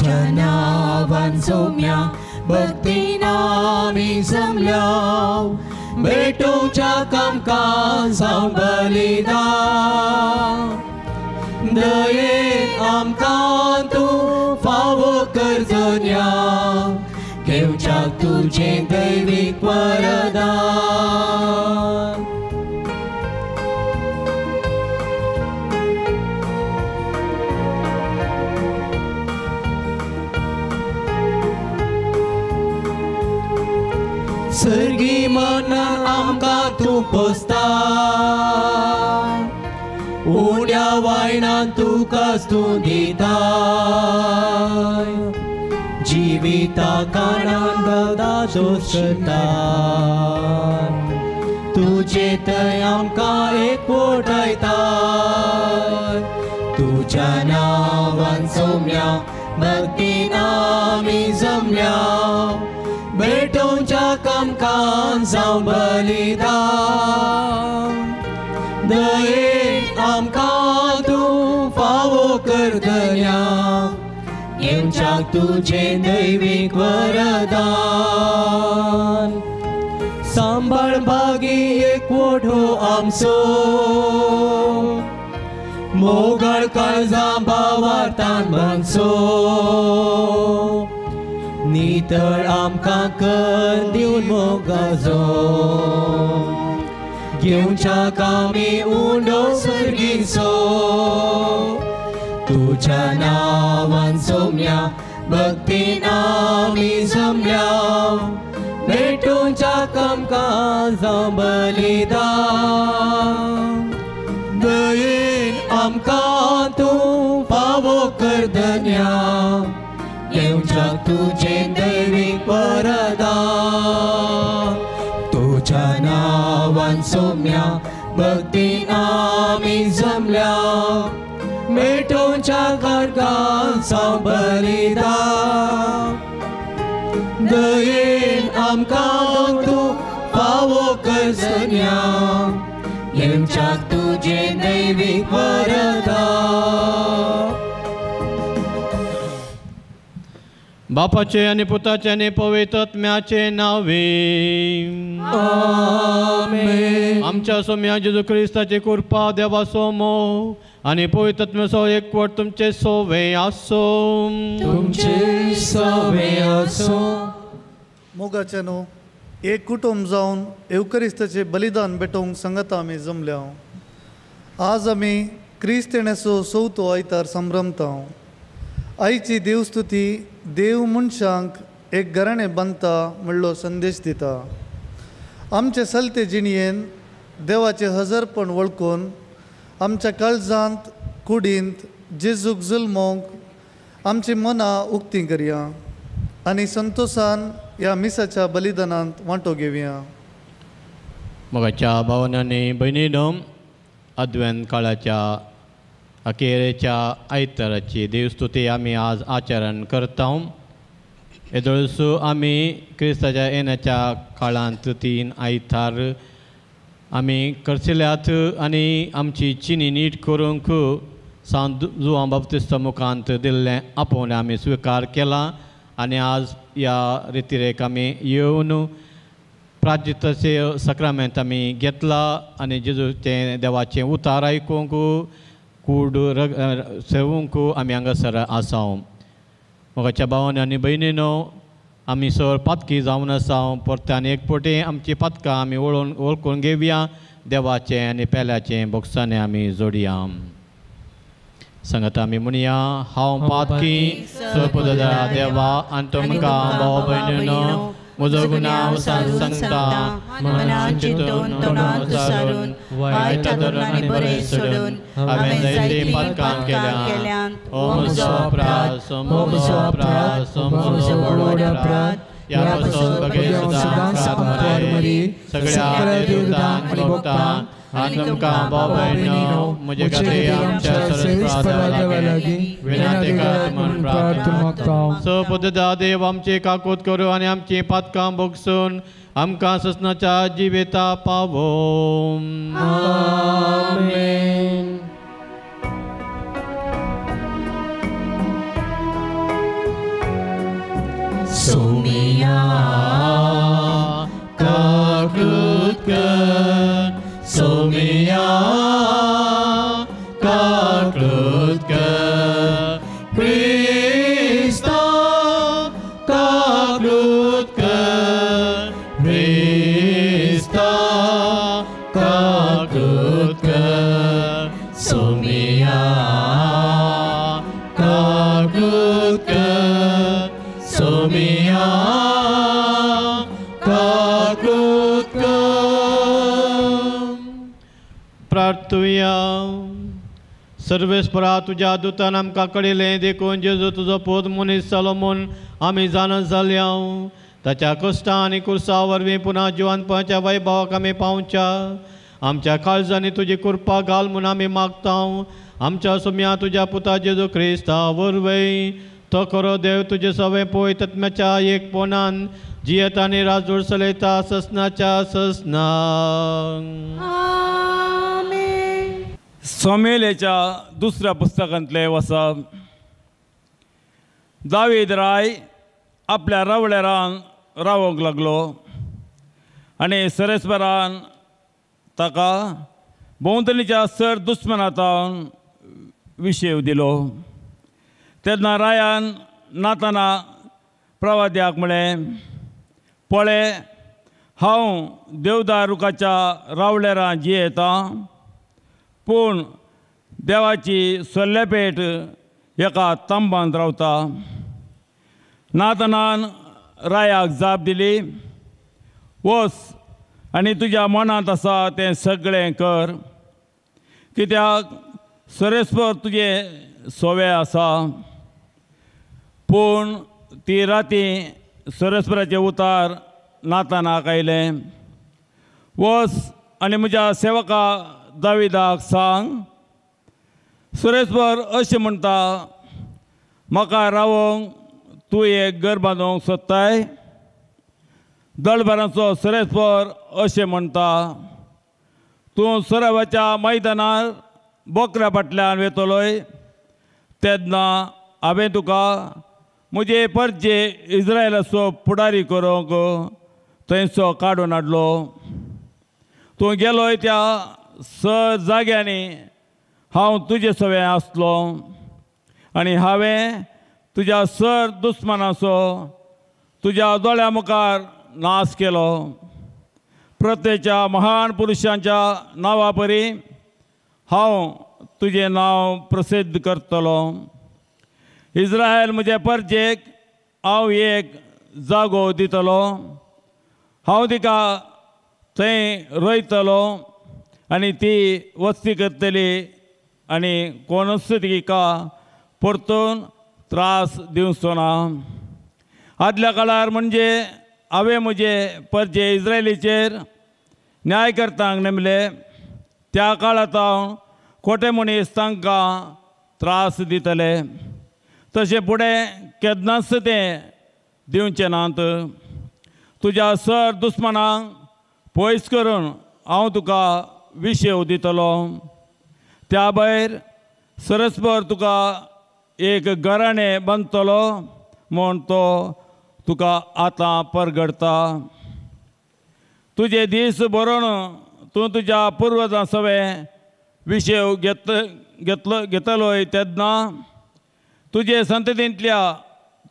तुझ्या नावान सोम्या भक्तीन आमी जमल्या भेटोवच्या कामकां जावं बलिदान दयेन आमकां तूं फावो कर धन्या घेवच्याक तुजें दैवीक वरदान. सर्गी मनान आमकां तूं पोसता उण्या वायणान तुकाच तूं दिता जिविता कारणान दोश करता तुजे थंय आमकां एकवटायता. तुज्या नांवान सोम्या भक्तीन आमी जमल्या भेटोवच्या कामकां जावं बलिदान दयेन आमकां तूं फावो कर धन्या घेवच्याक तुजें दैवीक वरदान. सांबाळ भागी एकवट हो आमचो मोगाळ काळजां भावार्थान बांदचो नितळ आमकां कर दिवन मोगाचो घेवच्याक आमी उंडो सर्गीचो. तुझ्या नावान सोम्या भक्तीन आमी जमल्या भेटोवच्या कामकां जावं बलिदान दयेन आमकां तूं फावो कर धन्या घेवच्याक तुजें दैवीक वरदान. तुझ्या नावान सोम्या भक्तीन आमी जमल्या भेटोवच्या कामकां जावं बलिदान दयेन आमकां तूं फावो कर धन्या घेवच्याक तुजें दैवीक वरदान. बापाचे आनी पुताचे आनी पवित्र आत्म्याचे नावे आमेन. आमच्या सोम्या जेजू क्रिस्ताची कृपा देवाचो मोग आनी पवित्र आत्म्याचो एकवट तुमचे सोवे आसो. तुमचे सोवे आसो. मोगाचे न्हू एक कुटुंब जावन येवकरिस्ताचें बलिदान भेटोवंक सांगता आमी जमल्या. आज आमी क्रिस्त येण्याचो चवथो आयतार संभ्रमता. आयची देवस्तुती देव मनशांक एक घराणें बांदता म्हणलो संदेश दिता. आमचे चलते जिणयेन देवाचें हजरपण वळखून आमच्या काळजांत कुडींत जेजूक जल्मोवंक आमची मनां उक्तीं करया आनी संतोशान ह्या मिसाच्या बलिदानांत वांटो घेवया. मोगाच्या भावनांनी भयणीनो, अद्वैत काळाच्या अखेरेच्या आयताराची देवस्तुती आमी आज आचरण करता. येदोळसो आमी क्रिस्ताच्या येण्याच्या काळांत 3 आयतार आमी करशिल्यात आनी आमची चिनी नीट करूंक सांत जुवां बाप्तिस्ता मुखांत दिल्लें आपोवणें आमी स्विकार केलां आनी आज ह्या रितिरेक आमी येवन प्राजिताचे सक्रामेंत आमी घेतला आनी जेजूचें देवाचें उतार आयकूंक कूड सेवूंक आमी हांगासर आसा. मोगाच्या भावांनी आनी भयणीनो, आमी सर पातकी जावन आसा. परत्यान एक पटी आमची पातकां आमी वळखून घेवया. देवाचें आनी पेल्याचें बोगसाणें आमी जोडया. सांगता आमी म्हणया, हांव पातकी सपदरा देवा आनी तुमकां भाव भयणीनो म्हजो गुन्यांव सांगता मनान चिंतून तोंडान सारून वायट धरून आनी बरें सोडून हांवें जायतीं पातकां केल्यांत. हो म्हजो अपराध, म्हजो अपराध, म्हजो व्हड अपराध. ह्या पासून सदांच मरी सगळ्या देवतांक आनी भक्तांक आनी तुमकां भाव भयणीनो म्हजे खातीर आमच्या सर्वेस्परा लागीं विनंती करात म्हूण प्रार्थना करता. सपददा देव आमची काकूत करूं आनी आमची पातकां भोगसून आमकां ससनाच्या जिविता पावों. आमेन. सोमिया काकूत कर, सोमिया काकूत कर, क्रिस्ता काकूत कर, क्रिस्ता काकूत कर, सोमिया काकूत कर, सोमिया काकूत कर। प्रार्थुया। सर्वेस्परा तुज्या दुतान आमकां कळिल्लें देखून जेजू तुजो पूत मनीस जालो म्हूण आमी जाणा जाल्या। ताच्या कश्टां आनी कुर्सा वरवीं पुना जिवनपणाच्या वैभवाक आमी पावच्या। आमच्या काळजांनी तुजी कृपा घाल म्हूण आमी मागता। आमच्या सुम्या तुज्या पुता जेजू क्रिस्ता वरवीं तो खरो देव तुजे सवे पळय तत्म्याच्या एकपणान जियेत आनी राजूर चलयता ससनाच्या ससना। सोमेलेच्या दुसऱ्या पुस्तकांतले वसप। दावीद राय आपल्या रावळेरान रावंक लागलो आनी सरेस्वरान ताका भोंवतणीच्या सर दुस्मनांत विशेव दिलो। तेन्ना रायान नाताना प्रवाद्याक म्हळें, पळय हांव देवदार रुखाच्या रावळेरान जियेतां, पूण देवाची सोल्लेपेट एका तांबांत रावता। नातनान रायाक जाप दिली, वच आनी तुज्या मनांत आसा तें सगळें कर, कित्याक सरेस्वर तुजें सोवे आसा। पूण ती राती सरेस्वराचें उतार नातानाक आयलें, वच आनी म्हज्या सेवका दाविदाक सांग, सुरेश्वर अशें म्हणटा, म्हाका रावोंक तूं एक घर बांदूंक सोदताय? दळभरांचो सुरेश्वर अशें म्हणटा, तूं सरावाच्या मैदानार बोकऱ्या फाटल्यान वेतलोय, तेन्ना हांवें तुका म्हजे परजे इस्रायलाचो फुडारी करूंक थंयचो काडून हाडलो। तूं गेलोय त्या स जाग्यांनी हांव तुजे सवें आसलो आनी हांवें तुज्या सर दुस्मनाचो तुज्या दोळ्या मुखार नाश केलो। प्रत्येच्या महान पुरुशांच्या नांवा परी हांव तुजें नांव प्रसिद्ध करतलो। इस्रायल म्हजे परजेक हांव एक जागो दितलो, हांव तिका थंय रोयतलो आनी ती वस्ती करतली आनी कोणूच तिका परतून त्रास दिवचो ना। आदल्या काळार म्हणजे हांवें म्हजे परजे इस्रायलीचेर न्यायकर्तांक नेमले, त्या काळांत हांव खोटे मनीस तांकां त्रास दितले, तशें फुडें केन्नाच तें दिवचें नात। तुज्या सर दुस्मनांक पयस करून हांव तुका विशेव दितलो, त्या भायर सरस्पर तुका एक घराणें बांदतलो म्हूण तो तुका आतां परगडता। तुजे दीस बरोवन तूं तुज्या पुर्वजां सवें विशेव घेतलोय तेन्ना तुजे संततींतल्या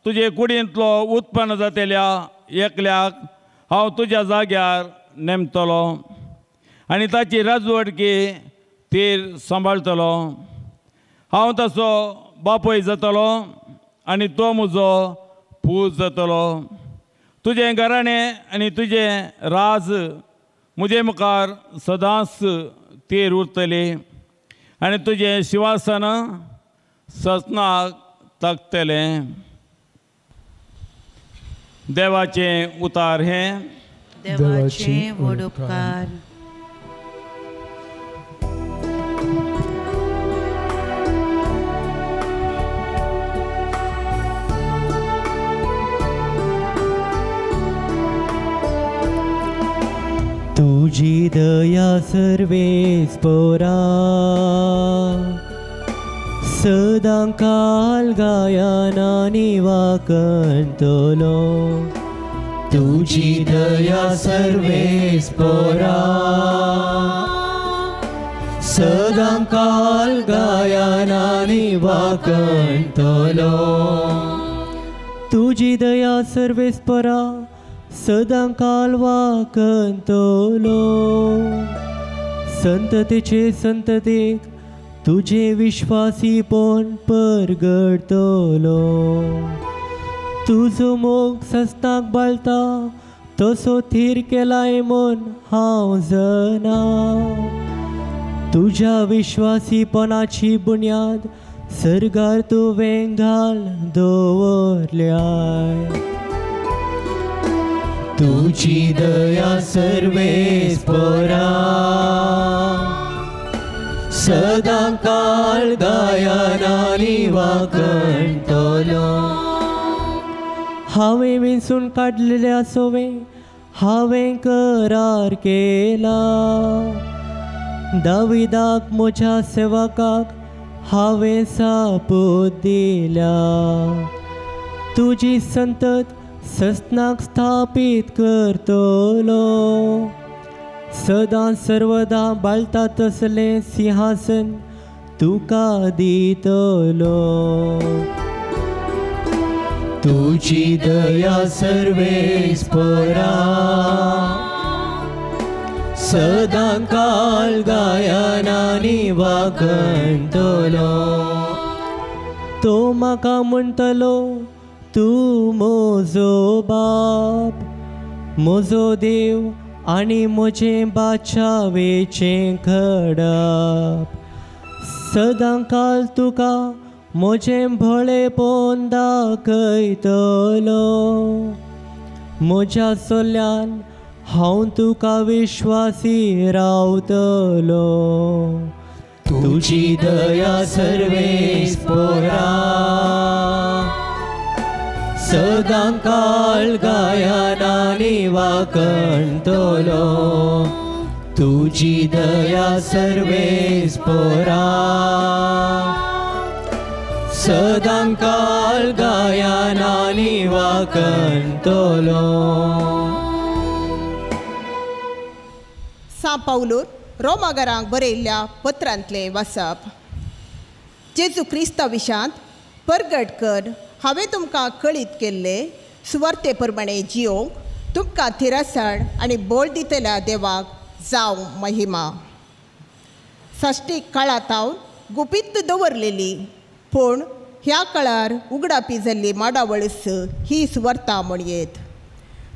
तुजे कुडींतलो उत्पन्न जातल्या एकल्याक हांव तुज्या जाग्यार नेमतलो आनी ताची राजवटकी तीर सांबाळटलो। हांव ताचो बापूय जातलो आनी तो म्हजो पूत जातलो। तुजें घराणें आनी तुजें राज म्हजे मुखार सदांच तीर उरतली आनी तुजें शिवासन ससनाक तकतलें। देवाचें उतार हें देवाचें व्हड उपकार। तुजी दया सर्वेस्पोरा, सदां काल गायनांनी वाकंतलो तुजी दया सर्वेस्पोरा सदां काल गायनांनी वाकंतलो तुजी दया सर्वेस्पोरा सदां काल वाकंतलो संततेचे संततेक तुझे विश्वासीपण परगडतलो तुजो मोग सस्ताक बाळता तसो थीर केलाय म्हूण हांव जाणा तुज्या विश्वासीपणाची बुन्याद सर्गार तुवें घाल दवरल्याय तुजी दया सर्वेस्पोरा सदां काल गायनांनी वाकंतलो हांवें विंचून काडलेल्या सोवें हांवें करार केला दाविदाक म्हज्या सेवकाक हांवें सापूत दिल्या तुजी संतत सस्नाक स्थापीत करतलो सदां सर्वदा बाळता तसलें सिंहासन तुका दितलो तुजी दया सर्वेस्पोरा सदां काल गायनांनी वाकंतलो तो म्हाका म्हणटलो तूं म्हजो बाप म्हजो देव आनी म्हजें बाचावेचें खडप सदां काल तुका म्हजें भोळेपण दाखयतलो म्हज्या सोल्यान हांव तुका विश्वासी रावतलो तुजी दया सर्वेस्पोरा सदां काल गायनांनी वाकंतलो तुजी दया सर्वेस्पोरा सदां काल गायनांनी वाकंतलो. सां पावलूर रोमागरांक बरयल्ल्या पत्रांतलें वाचप. जेजू क्रिस्ता विशांत परगट कर हांवें तुमकां कळीत केल्लें सुवार्ते प्रमाणे जियोंक तुमकां थिरासण आनी बळ दितल्या देवाक जावं महिमा. साश्टीक काळांत गुपीत दवरलेली पूण ह्या काळार उगडापी जाल्ली माडावळस ही सुवार्ता म्हणयेत.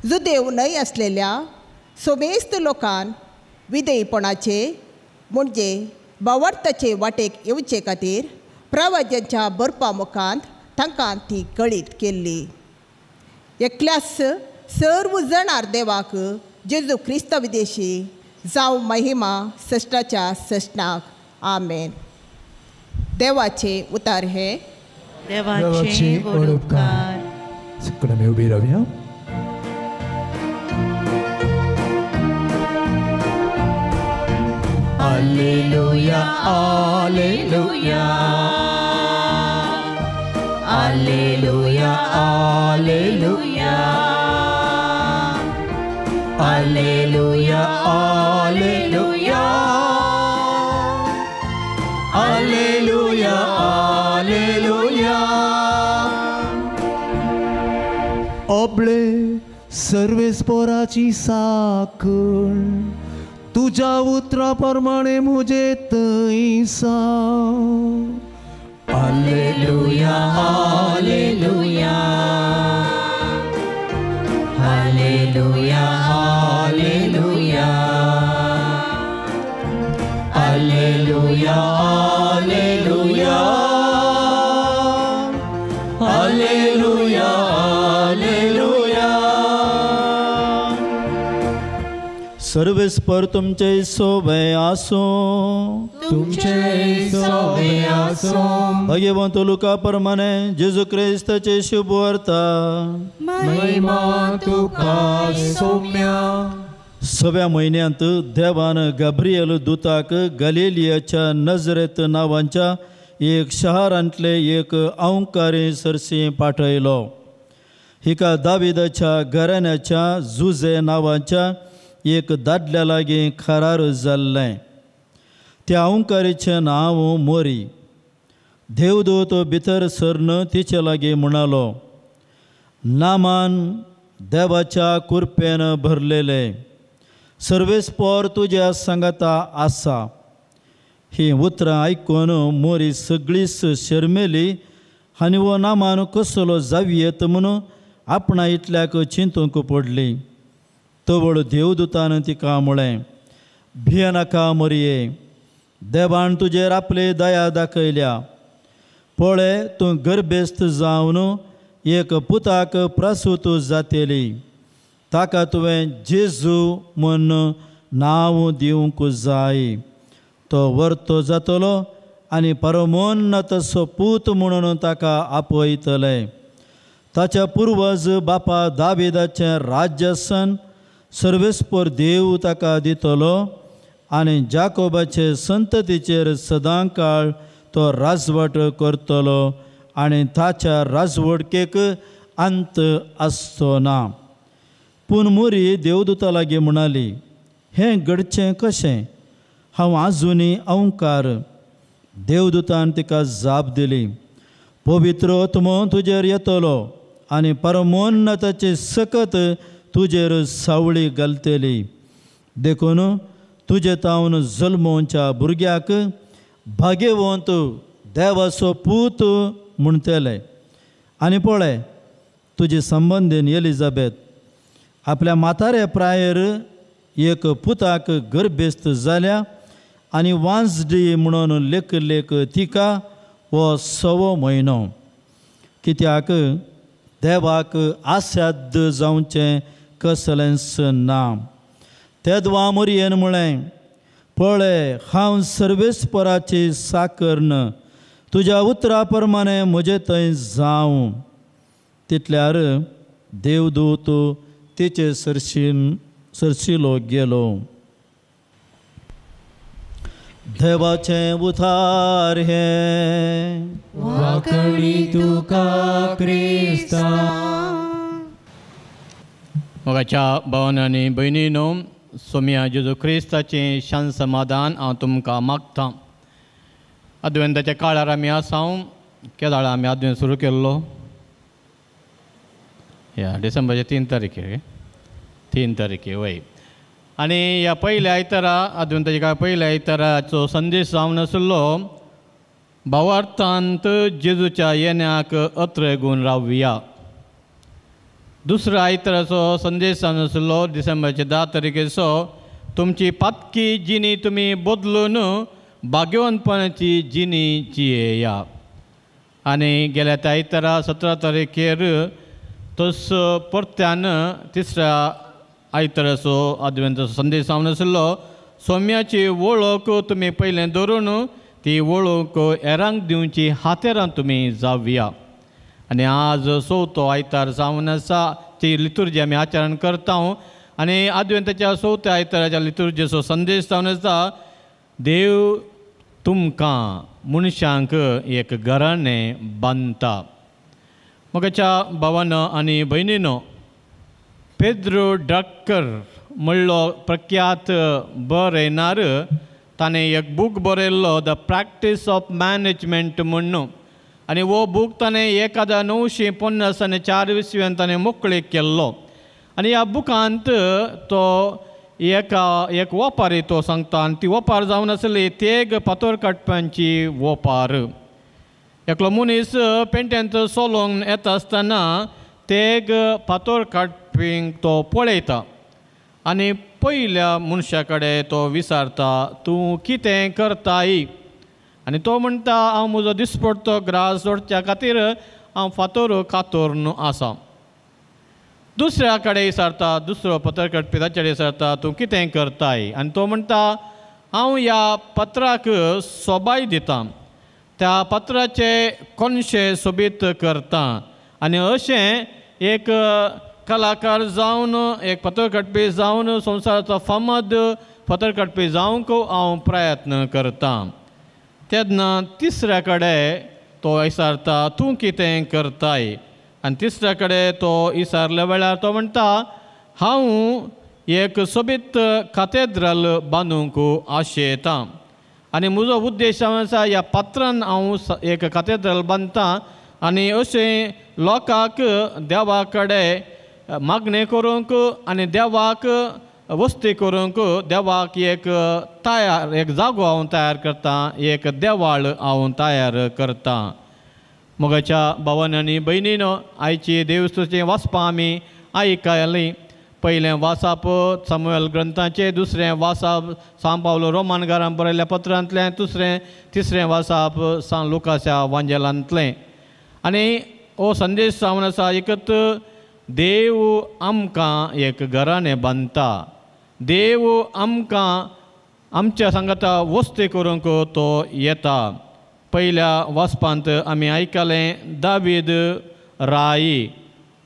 जुदेव न्हय आसलेल्या सोमेस्त लोकान विधेयपणाचे म्हणजे भावार्थाचे वाटेक येवचे खातीर प्रवाज्यांच्या बरपा मुखांत तांकां ती कळीत केल्ली. एकल्यास सर्व जाणार देवाक जेजू क्रिस्ता विदेशी जावं महिमा सश्टाच्या सश्टाक. आमेन. देवाचे उतार हे देवाचे व्हड उपकार. सगळ्यांनी उबी रावया. Alleluia, alleluia, alleluia, alleluia, alleluia, alleluia, alleluia, alleluia. Ombale सर्वेस्पोराची साखळ तुज्या उतरा प्रमाणे म्हजे थंय साव. Alleluia, alleluia, alleluia, alleluia, alleluia, alleluia, alleluia, alleluia. सर्वेस्पर तुमचे सोबे आसूं. तुमचे सोबे आसूं. भगवंत लुका प्रमाणे जेजू क्रिस्ताचे शुभ वार्ता. महिमा तुका सोम्या. सव्या म्हयन्यांत देवान गाब्रियल दुताक गलिलियाच्या नजरेत नांवांच्या एक शहरांतले एक अंकारी सरशी पाठयलो. हिका दाविदाच्या घराण्याच्या जुजे नांवाच्या एक दादल्या लागीं खरार जाल्लें. त्या अंकारीचें नांव मोरी. देवदूत भितर सरन तिचे लागीं म्हणालो, नामान देवाच्या कुरपेन भरलेले, सर्वेस्पोर तुज्या सांगाता आसा. ही उतरां आयकून मोरी सगळीच शर्मेली आनी हो नामान कसलो जावयेत म्हणून आपणा इतल्याक चिंतूंक पडली. तवळ देवदूतान तिका म्हळें, भियेनाका मोरये, देवान तुजेर आपली दया दाखयल्या. पळय, तूं गर्भेस्त जावन एक पुताक प्रसूत जातली, ताका तुवें जेजू म्हूण नांव दिवंक जाय. तो वर्तो जातलो आनी परमोन्नतसो पूत म्हणून ताका आपयतले. ताच्या पुर्वज बापा दाविदाचें राज्यासन सर्वेस्पोर देव ताका दितलो आनी जाकोबाचे संततीचेर सदांकाळ तो राजवट करतलो आनी ताच्या राजवटकेक अंत आसचो ना. पूण मोरी देवदूता लागीं म्हणाली, हें घडचें कशें? हांव आजुनी अंकार. देवदूतान तिका जाप दिली, पवित्र आत्मो तुजेर येतलो आनी परमोन्नताची सकत तुजेर सावळी घालतली. देखून तुजे तावन जल्मोवच्या भुरग्याक भाग्यवंत देवाचो पूत म्हणटले. आनी पळय, तुजे संबंदीन एलिझाबेथ आपल्या म्हातारे प्रायेर एक पुताक गर्भेस्त जाल्या आनी वांजडी म्हणून लेख तिका हो 6वो म्हयनो. कित्याक देवाक आसाध्य जावचें कसलेंच ना. तेदवा मोरयेन म्हळें, पळय, हांव सर्वेस्पराची साकर्न, तुज्या उतरा प्रमाणे म्हजे थंय जावं. तितल्यार देवदूत तिचे सरशिलो गेलो. देवाचें उतार हें वाकडी तुका क्रिस्ता. मोगाच्या भावान आनी भयणीनो, सोम्या जेजू क्रिस्ताचें शांत समाधान हांव तुमकां मागतां. आदवेंताच्या काळार आमी आसा. केदाळा आमी आदवेंत सुरू केल्लो? ह्या डिसेंबराच्या 3 तारखेर, 3 तारखेर वय. आनी ह्या पयल्या आयतारा, आदवेंताच्या काळ पयल्या आयताराचो संदेश जावन आशिल्लो, भावार्थांत जेजूच्या येण्याक अत्रेगून रावया. दुसऱ्या आयताराचो संदेश जावन आशिल्लो डिसेंबराच्या 10 तारखेचो, तुमची पातकी जिणी तुमी बदलून भाग्यवंतपणाची जिणी जियेया. आनी गेल्या त्या आयतारा 17 तारखेर तस परत्यान तिसऱ्या आयताराचो आदवेंताचो संदेश जावन आशिल्लो, सोम्याची वळख तुमी पयलें धरून ती वळख हेरांक दिवची हातेरां तुमी जावया. आनी आज चवथो आयतार जावन आसा, ती लितुर्जी आमी आचरण करता. आनी आदवेंताच्या चवथ्या आयताराच्या लितुर्जेचो संदेश जावन आसा, देव तुमकां मनशांक एक घराणें बांदता. म्हज्या भावानो आनी भयणीनो, पेद्रो ड्रक्कर म्हणलो प्रख्यात बरयणार, ताणें एक बूक बरयल्लो the practice of management म्हणून. आनी हो बूक ताणें 1954 इसवेन ताणें मोकळीक केल्लो. आनी ह्या बुकांत तो एक वोपारी तो सांगता, आनी ती वोपार जावन आसली तेग फातोर काडपांची वोपार. एकलो मनीस पेंट्यांत सोलोंक येता आसतना तेग फातोर काडपींक तो पळयता आनी पयल्या मनशा कडेन तो विचारता, तूं कितें करताय? आनी तो म्हणटा, हांव म्हजो दिसपडतो ग्रास जोडच्या खातीर हांव फातोर कातोरून आसा. दुसऱ्या कडेन विचारता, दुसरो पत्र काडपी ताचे कडेन विचारता, तूं कितें करताय? आनी तो म्हणटा, हांव ह्या पत्राक सोबाय दिता, त्या पत्राचे कोनशे सोबीत करता. आनी अशें एक कलाकार जावन, एक पत्र काडपी जावन, संवसाराचो फामाद पत्र काडपी जावंक हांव प्रयत्न करता. तेन्ना तिसऱ्या कडेन तो विचारता तूं कितें करताय आनी तिसऱ्या कडेन तो विचारल्या वेळार तो म्हणटा हांव एक सोबीत कातेद्राल बांदूंक आशेतां आनी म्हजो उद्देश जावन आसा ह्या पात्रान हांव एक कातेद्राल बांदता आनी अशें लोकांक देवा कडेन मागणें करूंक आनी देवाक वस्ती करूंक देवाक एक तयार एक जागो हांव तयार करतां एक देवाळ हांव तयार करतां। मोगाच्या भावान आनी भयणीनो आयची देवस्तुचें वाचपां आमी आयकलीं। पयलें वाचप सामुएल ग्रंथाचें, दुसरें वाचप सांव पावलो रोमानकारान बरयल्ल्या पत्रांतलें, तिसरें वाचप सांव लुकाच्या वांजेलांतलें। आनी हो संदेश जावन आसा एकत देव आमकां एक घराणें बांदता, देव आमकां आमच्या सांगाता वस्ती करूंक तो येता। पयल्या वाचपांत आमी आयकलें दावीद राय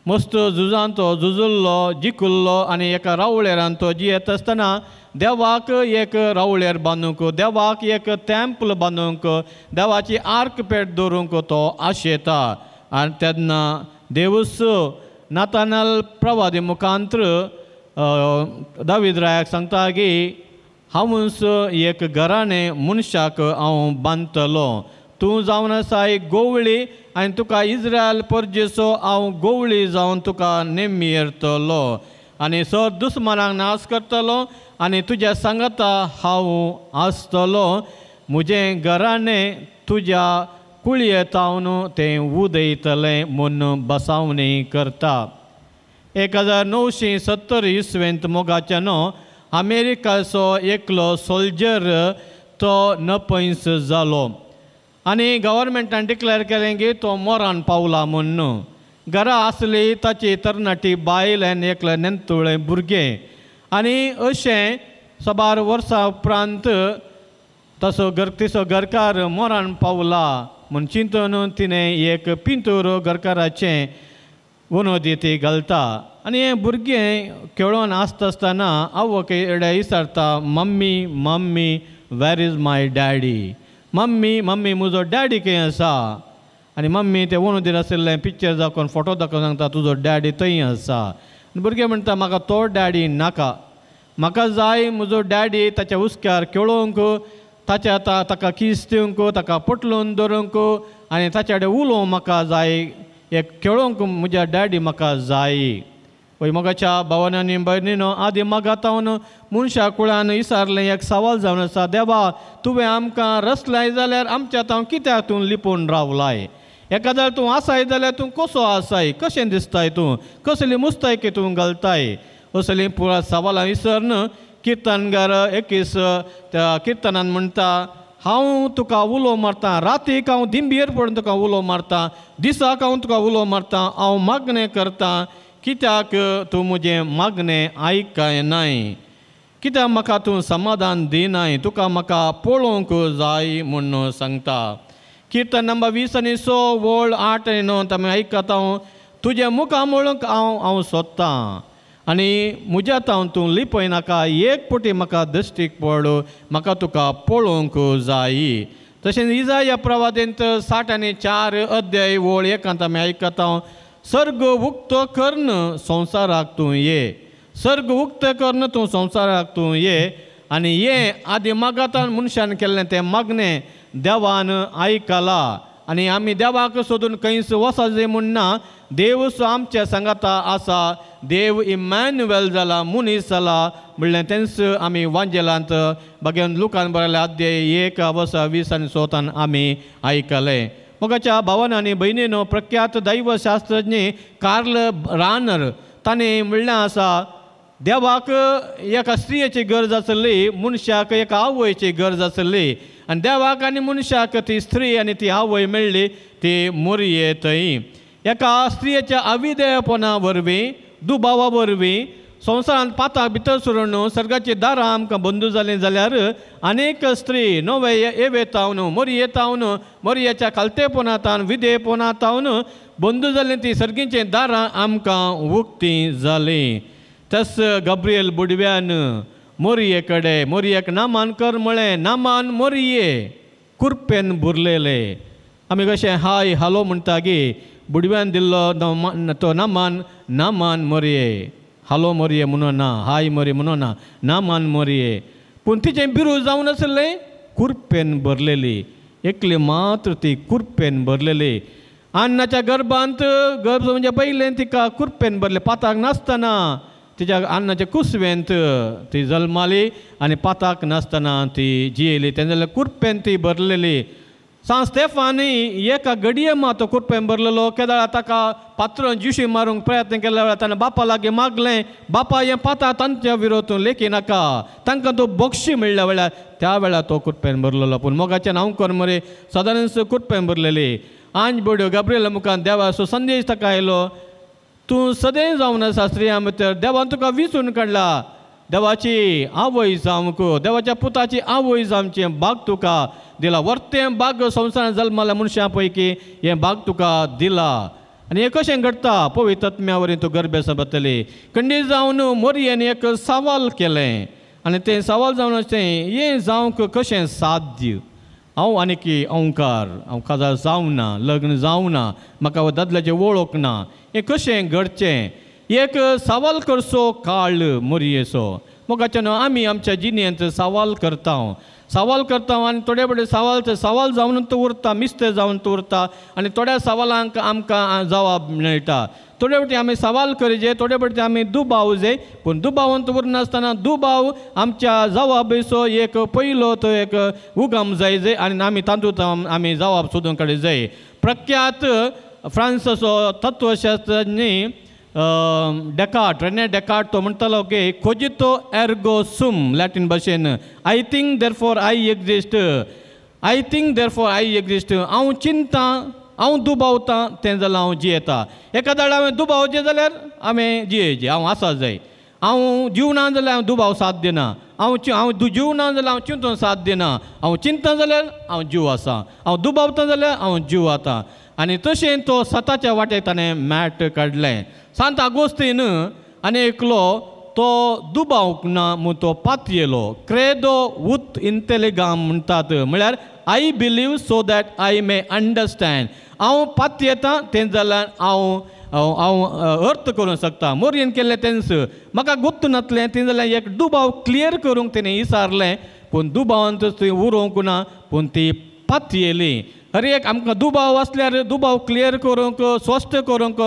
मस्त झुजान तो झुजुल्लो जिखुल्लो आनी एका रावळेरान तो जियेत आसतना देवाक एक रावळेर बांदूंक, देवाक एक टेम्पल बांदूंक, देवाची आर्क पेट दवरूंक तो आशेता। आनी तेन्ना देवूस नातानाल प्रवादी मुखांत्र दावीद रायाक सांगता की हांवूच एक घराणें मनशाक हांव बांदतलो, तूं जावन आसा एक गोवळी आनी तुका इस्रायल परजेचो हांव गोवळी जावन तुका नेमिरतलो आनी सर दुस्मानाक नाश करतलो आनी तुज्या सांगाता हांव आसतलो, म्हजें घराणें तुज्या कुळयेतावन तें उदयतलें म्हूण बसावणी करता। 1970 इसवेंत मोगाच्या न्हू अमेरिकाचो एकलो सोल्जर तो नपयस जालो आनी गव्हर्मेंटान डिक्लेर केलें की तो मोरान पावला म्हूण। घरा आसली ताची तरणाटी बायल आनी एकलें नेंतुळें भुरगें आनी अशें साबार वर्सां उपरांत तसो तिचो घरकार मोरान पावला म्हूण चिंतून तिणें एक पिंतूर घरकाराचें वनोदी ती घालता आनी हें भुरगें खेळोन आसता आसतना आवय एडे विचारता mummy mummy where is my daddy, mummy mummy म्हजो डॅडी खंय आसा। आनी मम्मी तें वनोदीर आशिल्लें पिक्चर दाखोवन फोटो दाखोवन सांगता तुजो डॅडी थंय आसा। आनी भुरगें म्हणटा म्हाका तो डॅडी नाका, म्हाका जाय म्हजो डॅडी ताच्या हुस्क्यार खेळोवंक, ताच्या ताका कीस दिवंक, ताका पोटलून दवरूंक आनी ताच्या कडेन उलोवंक म्हाका जाय, एक खेळोवंक म्हज्या डॅडी म्हाका जाय। वय मोगाच्या भावान आनी भयणीनो आदी मागातावन मनशा कुळान विचारलें एक सवाल जावन आसा, देवा तुवें आमकां रसलाय जाल्यार आमच्या तावन कित्याक तूं लिपून रावलाय, एकादार तूं आसाय जाल्यार तूं कसो आसाय, कशें दिसताय, तूं कसली मुस्तायकी तूं घालताय, असलीं पुरा सवालां विसरून किर्तनगार 21 त्या किर्तनान म्हणटा हांव तुका उलो मारता, रातीक हांव दिंबेर पडून तुका उलो मारता, दिसाक हांव तुका उलो मारता, हांव मागणें करता कित्याक तूं म्हजें मागणें आयकनाय, कित्याक म्हाका तूं समाधान दिनाय, तुका म्हाका पळोवंक जाय म्हूण सांगता। किर्तन नंबर 20 आनी 6 वळ 8 आनी 9 आमी आयकता तुजें मुखार म्हणूंक हांव सोदतां आनी म्हज्या तावन तूं लिपयनाका, एक पटी म्हाका दृश्टीक पड, म्हाका तुका पळोवंक जाय। तशेंच इजाया प्रवादेंत 60 आनी 4 अध्याय वळ 1 आमी आयकता सर्ग उक्तो करून संवसाराक तूं ये, सर्ग उक्तो करून तूं संवसाराक तूं ये। आनी ये आदी मागातान मनशान केल्लें तें मागणें देवान आयकलां आनी आमी देवाक सोदून खंयच वचपाचें म्हूण ना, देव आमच्या सांगाता आसा, देव इमॅन्युएल जाला, मनीस जाला म्हणलें तेंच आमी वांजेलांत बागेवन लुकान बरयल्या अध्याय 1 20 आनी 16 आमी आयकलें। मोगाच्या भावान आनी भयणीनो प्रख्यात दैवशास्त्रज्ञ कार्ल रानर ताणें म्हणलें आसा देवाक एका स्त्रियेची गरज आसली, मनशाक एका आवयची गरज आसली आनी देवाक आनी मनशाक ती स्त्री आनी ती आवय मेळ्ळी ती मोरये थंय। एका स्त्रियेच्या अविधेयपणा वरवीं, दुबावा वरवीं संवसारांत पाताक भितर सरून सर्गाची दारां आमकां बंदू जालीं जाल्यार अनेक स्त्री नवे एवेतावन मोरयेतावन मोरयेच्या खालतेपणातावन विधेयपणातावन बंदू जालीं ती सर्गीचीं दारां आमकां उक्तीं जालीं। तस गब्रियल बुडव्यान मोरये कडेन मोरयेक नामान कर म्हळें, नामान मोरये कुरपेन बुरलेले. आमी कशें हाय हालो म्हणटा गी बुडव्यान दिल्लो तो नामान नामान मोरये, हालो मोरये म्हणून ना, हाय मोरये म्हणून ना, नामान मोरये. पूण तिचें बिरू जावन आसलें कुरपेन भरलेली, एकली मात्र ती कुरपेन भरलेली. अन्नाच्या गर्भांत गर्भ म्हणजे पयलें तिका कुरपेन भरलें, पाताक नासतना तिच्या अन्नाच्या कुसवेंत ती जल्माली आनी पाताक नासतना ती जियेली. तेन्ना जाल्यार कुरपेन ती भरलेली. सांत स्तेफानी एका घडये मात तो कुरपेन भरलेलो. केदाळा ताका पात्रान जिशी मारूंक प्रयत्न केल्या वेळार ताणें बापा लागीं मागलें, बापा हें पाता तांच्या विरोध लेखी नाका, तांकां तो बक्षी मेळ्ळ्या वेळार त्या वेळार तो कुरपेन भरलेलो. पूण मोगाचें नांव कर मरे सदांच कुरपेन भरलेली. आंज बोड्यो गाब्रिएला मुखार देवाचो संदेश ताका आयलो, तूं सदैव जावन आसा स्त्रियां भितर, देवान तुका विचून काडला, देवाची आवय जावंक, देवाच्या पुताची आवय जावचें भाग तुका दिला, वर्तें भाग संवसारांत जल्माल्या मनशां पैकी हें भाग तुका दिला. आनी हें कशें घडटा? पवित्र आत्म्या वरवीं तूं गर्भेस्त जातली. खंडीत जावन मोरयेन एक सवाल केलें आनी तें सवाल जावन आसचें, हें जावंक कशें साध्य? हांव आनीक ओंकार, हांव काजार जावना, लग्न जावना, म्हाका दादल्याचें वळख ना, हें कशें घडचें? एक सवाल करचो काळ मोरयेचो. मोगाच्यान आमी आमच्या जिणेंत सवाल करता, सवाल करता आनी थोडे थोडे सवाल सवाल जावन तो उरता, मिस्ते जावन तो उरता आनी थोड्या सवालांक आमकां जवाब मेळटा. थोडे फावटी आमी सवाल करिजे, थोडे फावटी आमी दुबाव जाय, पूण दुबावांत उरनासतना दुबाव आमच्या जवाबेचो एक पयलो तो एक उगम जाय जाय आनी आमी तातूंत आमी जवाब सोदून काडूंक जाय. प्रख्यात फ्रांसाचो तत्वशास्त्रज्ञ डेकार्ट, रेने डेकार्ट तो म्हणटालो की कोजितो एर्गो सुम, लॅटीन भाशेन I think therefore I exist, I think therefore I exist. हांव चिंता, हांव दुबावतां तें जाल्यार हांव जियेता. एका वेळार हांवें दुबावचें जाल्यार हांवें जियेचें, हांव आसा जाय. हांव जिवना जाल्यार हांव दुबाव साथ दिना, हांव हांव जिवना जाल्यार हांव चिंतून साथ दिना, हांव चिंता जाल्यार हांव जीव आसा, हांव दुबावता जाल्यार हांव जीव आतां. आनी तशें तो सताच्या वाटेक ताणें मॅट काडलें. सांत आगोस्तीन आनी एकलो तो दुबावंक ना म्हूण तो पातयेलो. क्रेदो उत इंतेलिगाम म्हणटात, म्हळ्यार I believe so that I may understand. हांव पातयेता तें जाल्यार हांव हांव अर्थ करूंक शकता. मोरयेन केल्लें तेंच म्हाका गुप्त नासलें तें जाल्यार एक दुबाव क्लियर करूंक तेणें विचारलें, पूण दुबावांत थंय उरोवंक ना, पूण ती पातयेली. हर एक आमकां दुबाव आसल्यार दुबाव क्लियर करूंक, स्पश्ट करूंक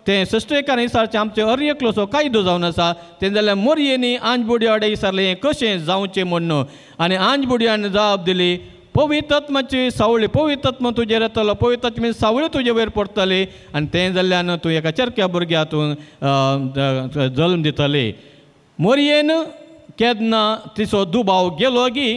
तें सश्टेकार विचारचें आमचें हर एकलोसो कायदो जावन आसा. तें जाल्यार मोरयेनी आंज बुडयाडे विचारलें हें कशें जावचें म्हूण, आनी आंज बुडयान जाप दिली, पवित्र आत्माची सावळी, पवित्र आत्मा तुजेर येतलो, पवित्र आत्म्याची सावळी तुजे वयर पडटली आनी तें जाल्ल्यान तूं एका चरक्या भुरग्या तूं जल्म दितली. मोरयेन केन्ना तिचो दुबाव गेलो गी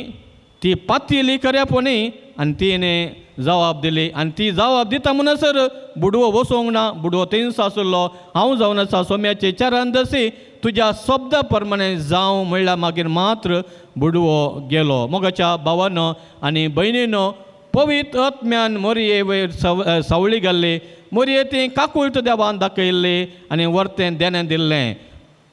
ती पातयेली खऱ्यापणी आनी तिणें जवाब दिली. आनी ती जवाब दिता म्हणसर बुडवो वचोंक ना, बुडवो थंयच आसलो. हांव जावन आसा सोम्याचे चारांदसी तुज्या शब्दा प्रमाणे जावं म्हणल्यार मागीर मात्र बुडवो गेलो. मोगाच्या भावानो आनी भयणीनो, पवित्र आत्म्यान मोरये वयर सावळी घाल्ली, मोरये ती काकुळट देवान दाखयल्ली आनी वर्तें देणें दिल्लें.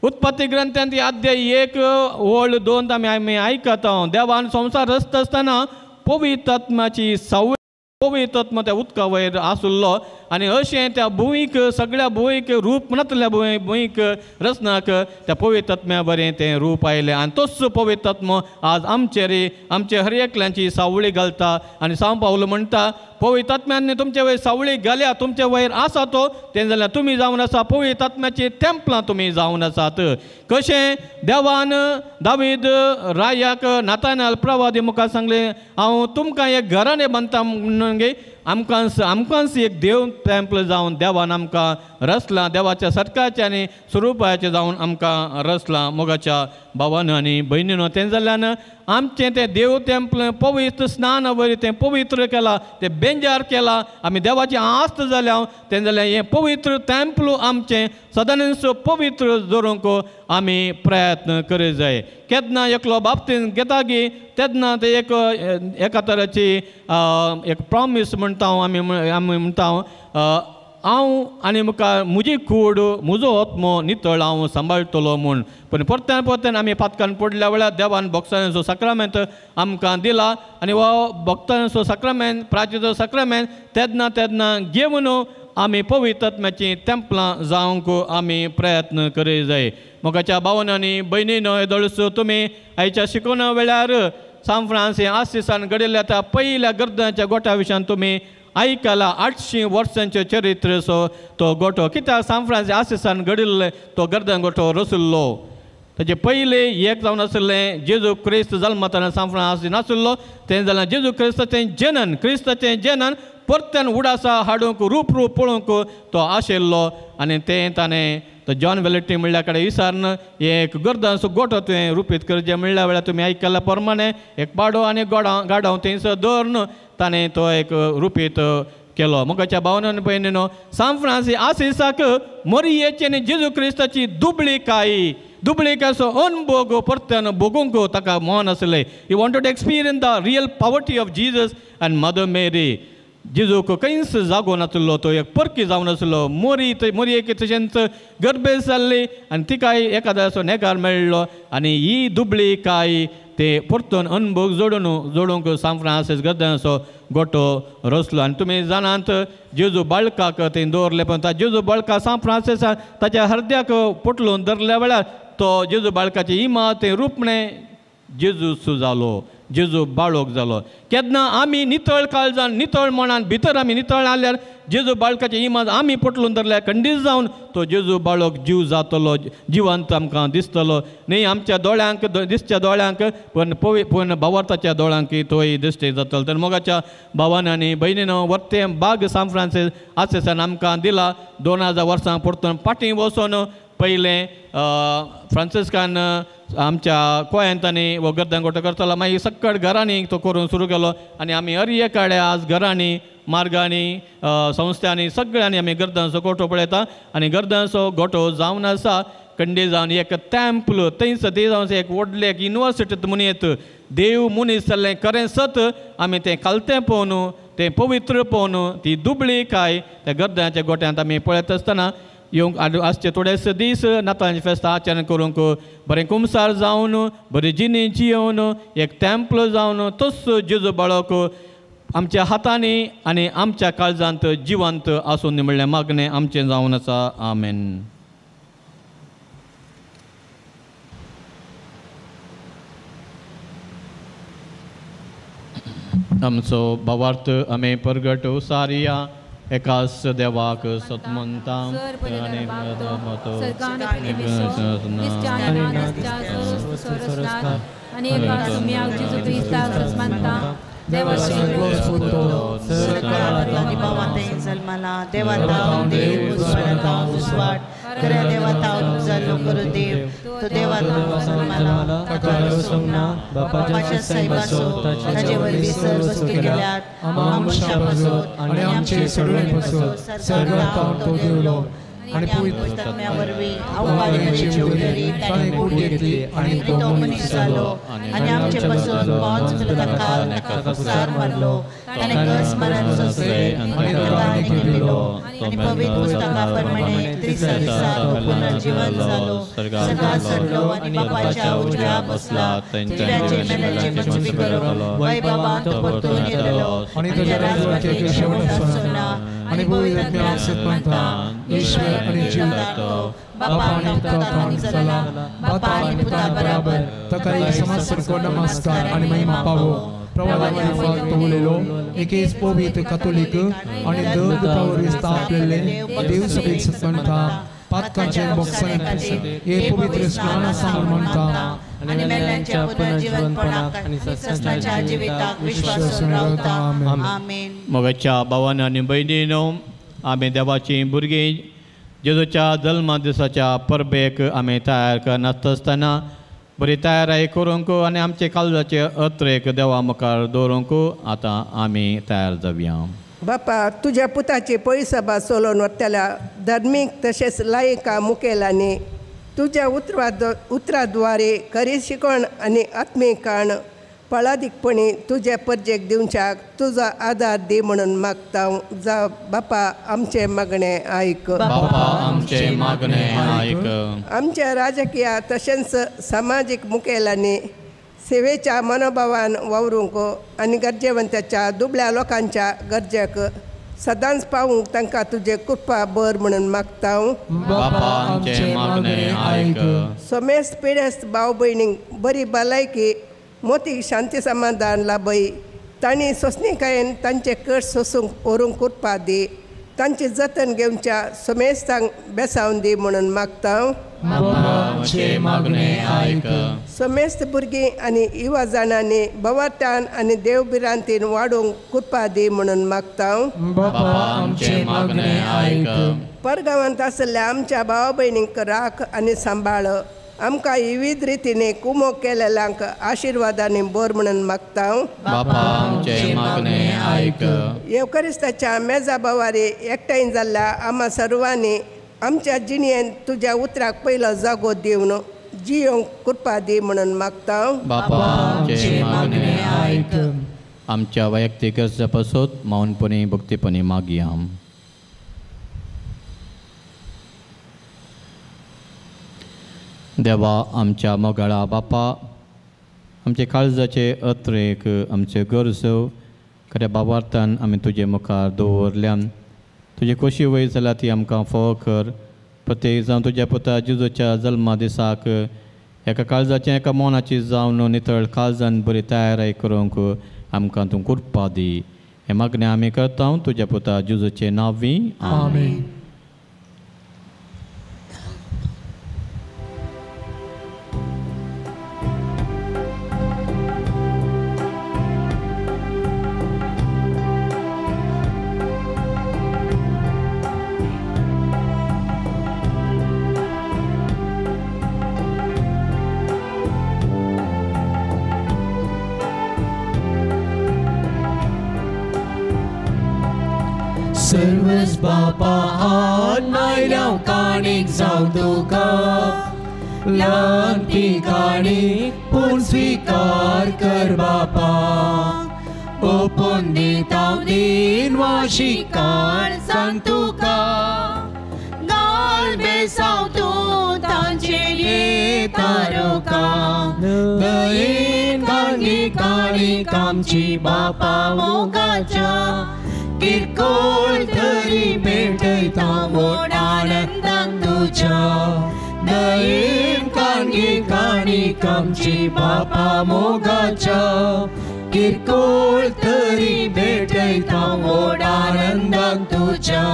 उत्पत्ती ग्रंथांत अध्याय 1 ओळ 2 आमी आयकता, देवान संवसार रचता आसतना पवित्र आत्म्याची सावळी, पवित्र आत्मा त्या उदका वयर आसलो आनी अशें त्या भुंयक, सगळ्या भुंयक रूप नातल्या भुंयक रचनाक त्या पवित्र आत्म्या बरें तें रूप आयलें. आनी तोच पवित्र आत्मो आज आमचेर आमचे हर एकल्यांची सावळी घालता. आनी सांव पावलो म्हणटा, पवित्र आत्म्यान तुमचे वयर सावळी घाल्या, तुमचे वयर आसा तो, तें जाल्यार तुमी जावन आसा पवित्र आत्म्याची तेंपलां तुमी जावन आसात. कशें देवान दावीद रायाक नातानाल प्रवादी मुखार सांगलें, हांव तुमकां एक घराणें बांदता म्हणून आमकां आमकांच एक देव टेम्पल जावन देवान आमकां रचलां, देवाच्या सत्काराचें आनी स्वरुपाचें जावन आमकां रचलां. मोगाच्या भावान आनी भयणीनो, तें जाल्ल्यान आमचें तें देव टेम्पल पवित्र स्नान वरी तें पवित्र केलां, तें बेंजार केलां, आमी देवाची आस्त जाल्या. तें जाल्यार हें पवित्र टेम्पल आमचें सदांच पवित्र दवरूंक आमी प्रयत्न करूंक जाय. केन्ना एकलो बाबतीन घेता गी तेन्ना ते एक एका तराची एक प्रॉमीस म्हणटा आमी, आमी म्हणटा हांव आनी मुखार म्हजी कूड म्हजो आत्मो नितळ हांव सांबाळटलो म्हूण. पूण परत्यान परत्यान आमी पातकान पडल्या वेळार देवान भोगसण्याचो साक्रामेंत आमकां दिला आनी हो भोगसण्याचो साक्रामेंत प्राचीचो साक्रामेंत तेन्ना तेन्ना घेवन आमी पवित्र आत्म्याचीं तेंपलां जावंक आमी प्रयत्न करीत जाय. मोगाच्या भावांनी भयणीनो येदोळसो तुमी आयच्या शिकोवणा वेळार सांत फ्रांसीस आसिसान घडिल्ल्या त्या पयल्या गर्दांच्या गोठ्या विशयान तुमी आयकला. 800 वर्सांचें चरित्र सो तो गोठो कित्याक सांत फ्रांसीस आसिसान घडिल्ले तो गर्दां गोठो रशिल्लो. ताचे पयले एक जावन आशिल्लें जेजू क्रिस्त जल्मतना सांत फ्रांसीस नाशिल्लो तें जाल्यार जेजू क्रिस्ताचें जनन क्रिस्ताचें जनन परत्यान उडासा हाडूंक रूप रूप पळोवंक तो आशिल्लो आनी तें ताणें तो जॉन वेलेटी म्हणल्या कडेन विचारून एक गर्दांचो गोठो तुवें रुपीत करचें म्हणल्या वेळार तुमी आयकल्ल्या प्रमाणे एक पाडो आनी गोडां गाडांव थंयसर दवरून ताणें तो एक रुपीत केलो. मोगाच्या भावान भयणीनो सांत फ्रांसीस आसिसाक मोरयेची आनी जेजू क्रिस्ताची दुबळीकाय दुबळीकायचो अनभोग परत्यान भोगूंक ताका मन आसलें. He wanted to experience the real poverty of Jesus and mother Mary. जेजूक खंयच जागो नासलो तो एक परकी जावन आसलो. मोरी थंय मोरयेक तशेंच गर्भेस जाल्ली आनी तिकाय एखाद्याचो नेगार मेळ्ळो आनी ही दुबळीकाय ते परतून अनभोग जोडून जोडूंक सांत फ्रांसीस गर्दांचो गोठो रचलो. आनी तुमी जाणात जेजू बाळकाक थंय दवरले पण जेजू बाळका सांत फ्रांसीसान ताच्या हरद्याक पोटलून धरल्या वेळार तो जेजू बाळकाची इमा तें रुपणें जेजूस जालो जेजू बाळोक जालो. केन्ना आमी नितळ काळजान नितळ मनान भितर आमी नितळ आल्यार जेजू बाळकाचे इमाज आमी पोटलून धरल्यार खंडीत जावन तो जेजू बाळोक जीव जातलो जिवंत आमकां दिसतलो. न्ही आमच्या दोळ्यांक दिसच्या दोळ्यांक पण पूण भावार्थाच्या दोळ्यांक तोय दिश्टी जातलो. तर मोगाच्या भावान आनी भयणीनो वर्ते बाग सांत फ्रांसीस आसिसान आमकां दिला. 2000 वर्सां परतून फाटीं वचून पयलें फ्रांसिस्कान आमच्या गोंयांतांनी हो गर्दां गोठो करतालो मागीर सक्कड घरांनी तो करूंक सुरू केलो आनी आमी हर एक कडेन आज घरांनी मार्गांनी संस्थांनी सगळ्यांनी आमी गर्दांचो गोठो पळयता आनी गर्दांचो गोठो जावन आसा कंडे जावन एक टेम्पल थंयसर देव जावन एक व्हडलें एक युनिवर्सिटी म्हूण येत देव मनीस जाल्लें खरें सत आमी तें खालतें पळोवन तें पवित्र पळोवन ती दुबळीकाय त्या गर्दांच्या गोठ्यांत आमी पळयत आसतना येवंक आसचे थोडेसे दीस नातालांचें फेस्त आचरण करूंक बरें कुमसार जावन बरी जिणी जियोवन एक टेम्पल जावन तोच जेजू बाळक आमच्या हातांनी आनी आमच्या काळजांत जिवंत आसून म्हणलें मागणें आमचें जावन आसा. आमेन. आमचो भावार्थ आमी परगट उसारिया एकास देवाक सतमंता नमस्कार आणि महिमा पावो एकेच कथोलिक आणि स्थापलेले देवसभेक सत्मंता पातकांचे हे पवित्र स्नानासमोर म्हणता आणि मेल्यांच्या पुनर्जीवनपणाक आणि सस्नाच्या जिविताक विश्वास रावता. आमेन. मोगाच्या भावान आनी भयणीनो आमी देवाचीं भुरगीं जेजूच्या जल्मा दिसाच्या परबेक आमी तयार करनासता आसतना बरी तयाराय करूंक आनी आमचे काळजाचे अत्रेक देवा मुखार दवरूंक आतां आमी तयार जावया. बापा तुज्या पुताची पयसभा चलोवन व्हरतल्या धर्मीक तशेंच लायका मुखेलांनी तुज्या उतराद्वारे खरी शिकवण आनी आत्मीक काण फळादीकपणी तुज्या परजेक दिवच्याक तुजो आदार दी म्हणून मागता. जा बापा आमचें मागणें आयक. बापा आमचें मागणें आयक. आमच्या राजकीय तशेंच समाजीक मुखेलांनी सेवेच्या मनोभावान वावरूंक आनी गरजेवंताच्या दुबळ्या लोकांच्या गरजेक सदांच पावूंक तांकां तुजें कृपा बर म्हणून मागता. बापा आमचें मागणें आयक. समेस्त पिडेस्त भाव भयणींक बरी भलायकी मोती शांती समाधान लाभय. तांणी सोंसणीकायेन तांचे कश्ट सोंसूंक व्हरूंक कृपा दी. तांची जतन घेवच्या समेस्तांक बेसावन दी म्हणून मागता. समेस्त भुरगीं आनी युवा जाणांनी भवार्थान आनी देवभिरांतीन वाडूंक कृपा दी म्हणून मागता. परगांवांत आशिल्ल्या आमच्या भाव भयणींक राख आनी सांबाळ. आमकां विविध रितीने कुमो केलेल्यांक आशिर्वादांनी बर म्हणून मागता. येवकरिस्ताच्या मेजा बवारी एकठांय जाल्ल्या आमा सर्वांनी आमच्या जिणेन तुज्या उतराक पयलो जागो दिवन जियोंक कृपा दी म्हणून मागता. आमच्या वैयक्तीक गरजा पासत मौनपणी भक्तीपणी मागया. देवा आमच्या मोगाळा बापा, आमचे काळजाचे अत्रेक आमचे गरजो खऱ्या बाबार्थान आमी तुजे मुखार दवरल्यान. तुजी खोशी वयर जाल्या ती आमकां फोव कर. प्रत्येक जावन तुज्या पुता जेजूच्या जल्मा दिसाक एका काळजाचें एका मनाची जावन नितळ काळजान बरी तयारी करूंक आमकां तूं कृपा दी. हें मागणें आमी करता तुज्या पुता जेजूचे नांवी. आमेन. सर्वस बापा आयल्या काणीक जावं तुका ल्हान ती काणी पूण स्विकार कर बापा. ओपून दिता दिन वाशी काळ सांग तुका गाल बेसांव तूं तांचेर तारोका. दयेन काणी काणीक आमची बापा मोगाच्या किरकोळ तरी भेटयता मोड आनंदान तुज्या. दयेन काणी काणीक आमची बापा मोगाच्या किरकोळ तरी भेटयता मोड आनंदान तुज्या.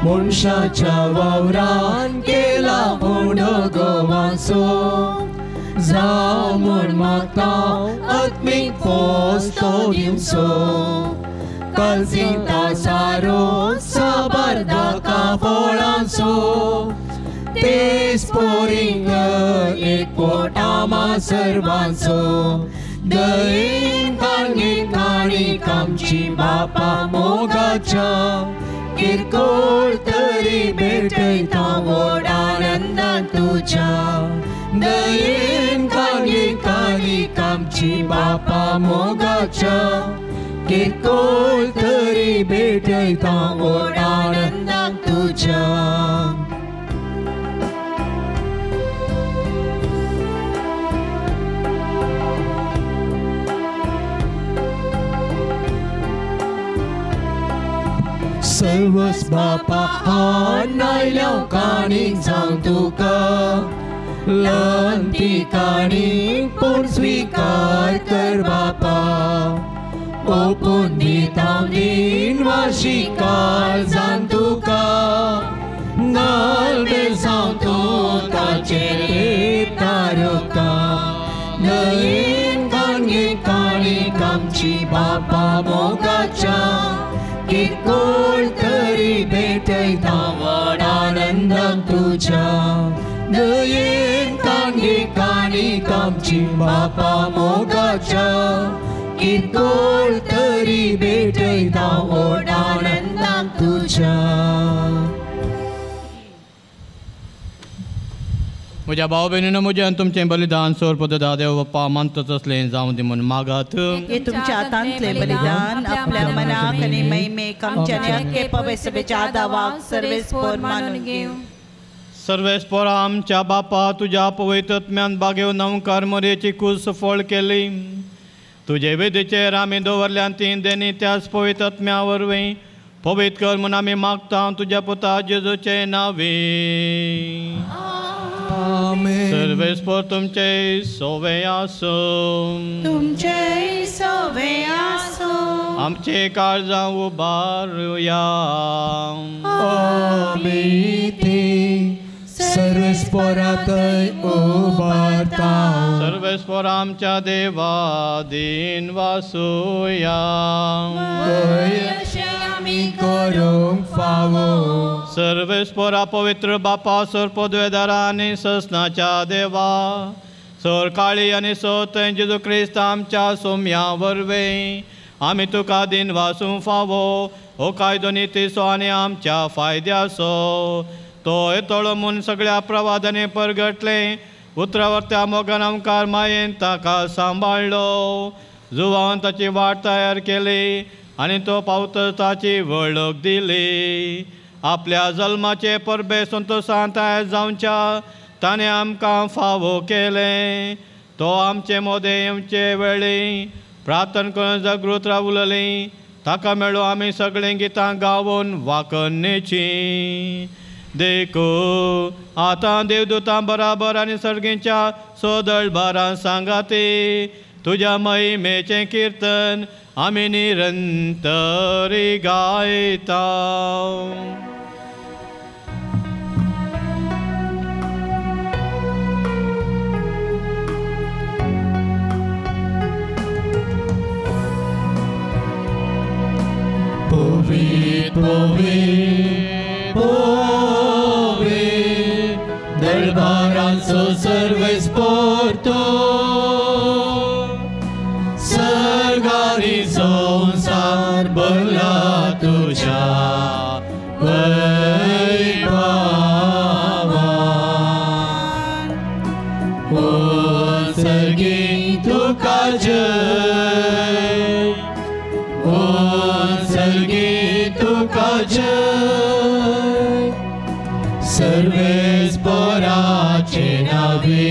मनशाच्या वावरान केला उंडो गोवाचो जावं म्हूण मागता आत्मीक पोस तो दिवचो. कलसिता सारो साबार दाका फळांचो तेज पोरींग एक पोटामा सर्वांचो. दयेन काणी काणीक आमची बापा मोगाच्या किरकोळ तरी भेटयता व्हड आनंदान तुज्या. दयेन काणी काणीक आमची बापा मोगाच्या किरकोळ तरी भेटयता व्हड आनंदान तुज्या. सर्वस बापा आयल्या काणीक जावं तुका ल्हान ती काणीक पूण स्विकार कर बापा. ओपून दिता दिन वाशी काळ जावन तुका घाल बेसांव तूं ताचेर तारोका. दयेन काणी काणीक आमची बापा मोगाच्या किरकोळ तरी भेटयता व्हड आनंदान तुज्या. दयेन काणी काणीक आमची बापा मोगाच्या किरकोळ तरी तरी भेटयता व्हड आनंदाक तुज्या. म्हज्या भाव भयणीनो, म्हजें आनी तुमचें बलिदान सोरपदा देव बाप्पा मानता तसलें जावं दी म्हूण मागात. हे तुमच्या हातांतलें बलिदान आपल्या मनाक आनी महिमेक आमच्या आनी अख्खे पवित्र आदावाक सर्वेस्पोर मानून घेवं. सर्वेस्पोरा आमच्या बापा, तुज्या पवित्रत्म्यान बागेव नवकार मरेची कूस फळ केली. तुजे वेदीचेर आमी दवरल्यान ती देणी त्याच पवित्रत्म्या वरवीं पवित्र कर म्हूण आमी मागता तुज्या पुता जेजूचे नांवे. सर्वेस्पोर तुमचे सोवे आसूं. तुमचे सोवे आसूं. आमचे काळजां उबारुया. आमी ती सर्वेस्पोरातय उबारता. सर्वेस्पोर आमच्या देवा दीन वासुया. करूंक फावो. सर्वेस्पोरा पवित्र बापा, सर पदवेदारा आनी ससनाच्या देवा, सर काळी आनी सत जेजू क्रिस्त आमच्या सोम्या वरवीं आमी तुका दीन वासूंक फावो. हो कायदो नितीचो आनी आमच्या फायद्याचो तो येतलो म्हूण सगळ्या प्रवादांनी परगटलें. उतरावरत्या मोगान आमकार मायेन ताका सांबाळ्ळो, जुवान ताची वाट तयार केली आनी तो पावतच ताची वळख दिली. आपल्या जल्माचे परबे संतोशान तयार जावच्या ताणें आमकां फावो केलें. तो आमचे मोदें येवचे वेळी प्रार्थना करून जागृत रावलली. ताका मेळो आमी सगळीं गितां गावून वाकन्नेचीं. देखू आतां देवदूतां बराबर आनी सर्गींच्या सोदळ बारां सांगाती तुज्या महिमेचें किर्तन आमी निरंतरी गायता. पवित्र पवित्र पवित्र दरबारांचो सर्वेस्पोर तो, सर्गारी संसार भरला तुज्या वैभवान. ओ सर्गी तुका जय, ओ सर्गी तुका जय, सर्वेस्पोराचे नावे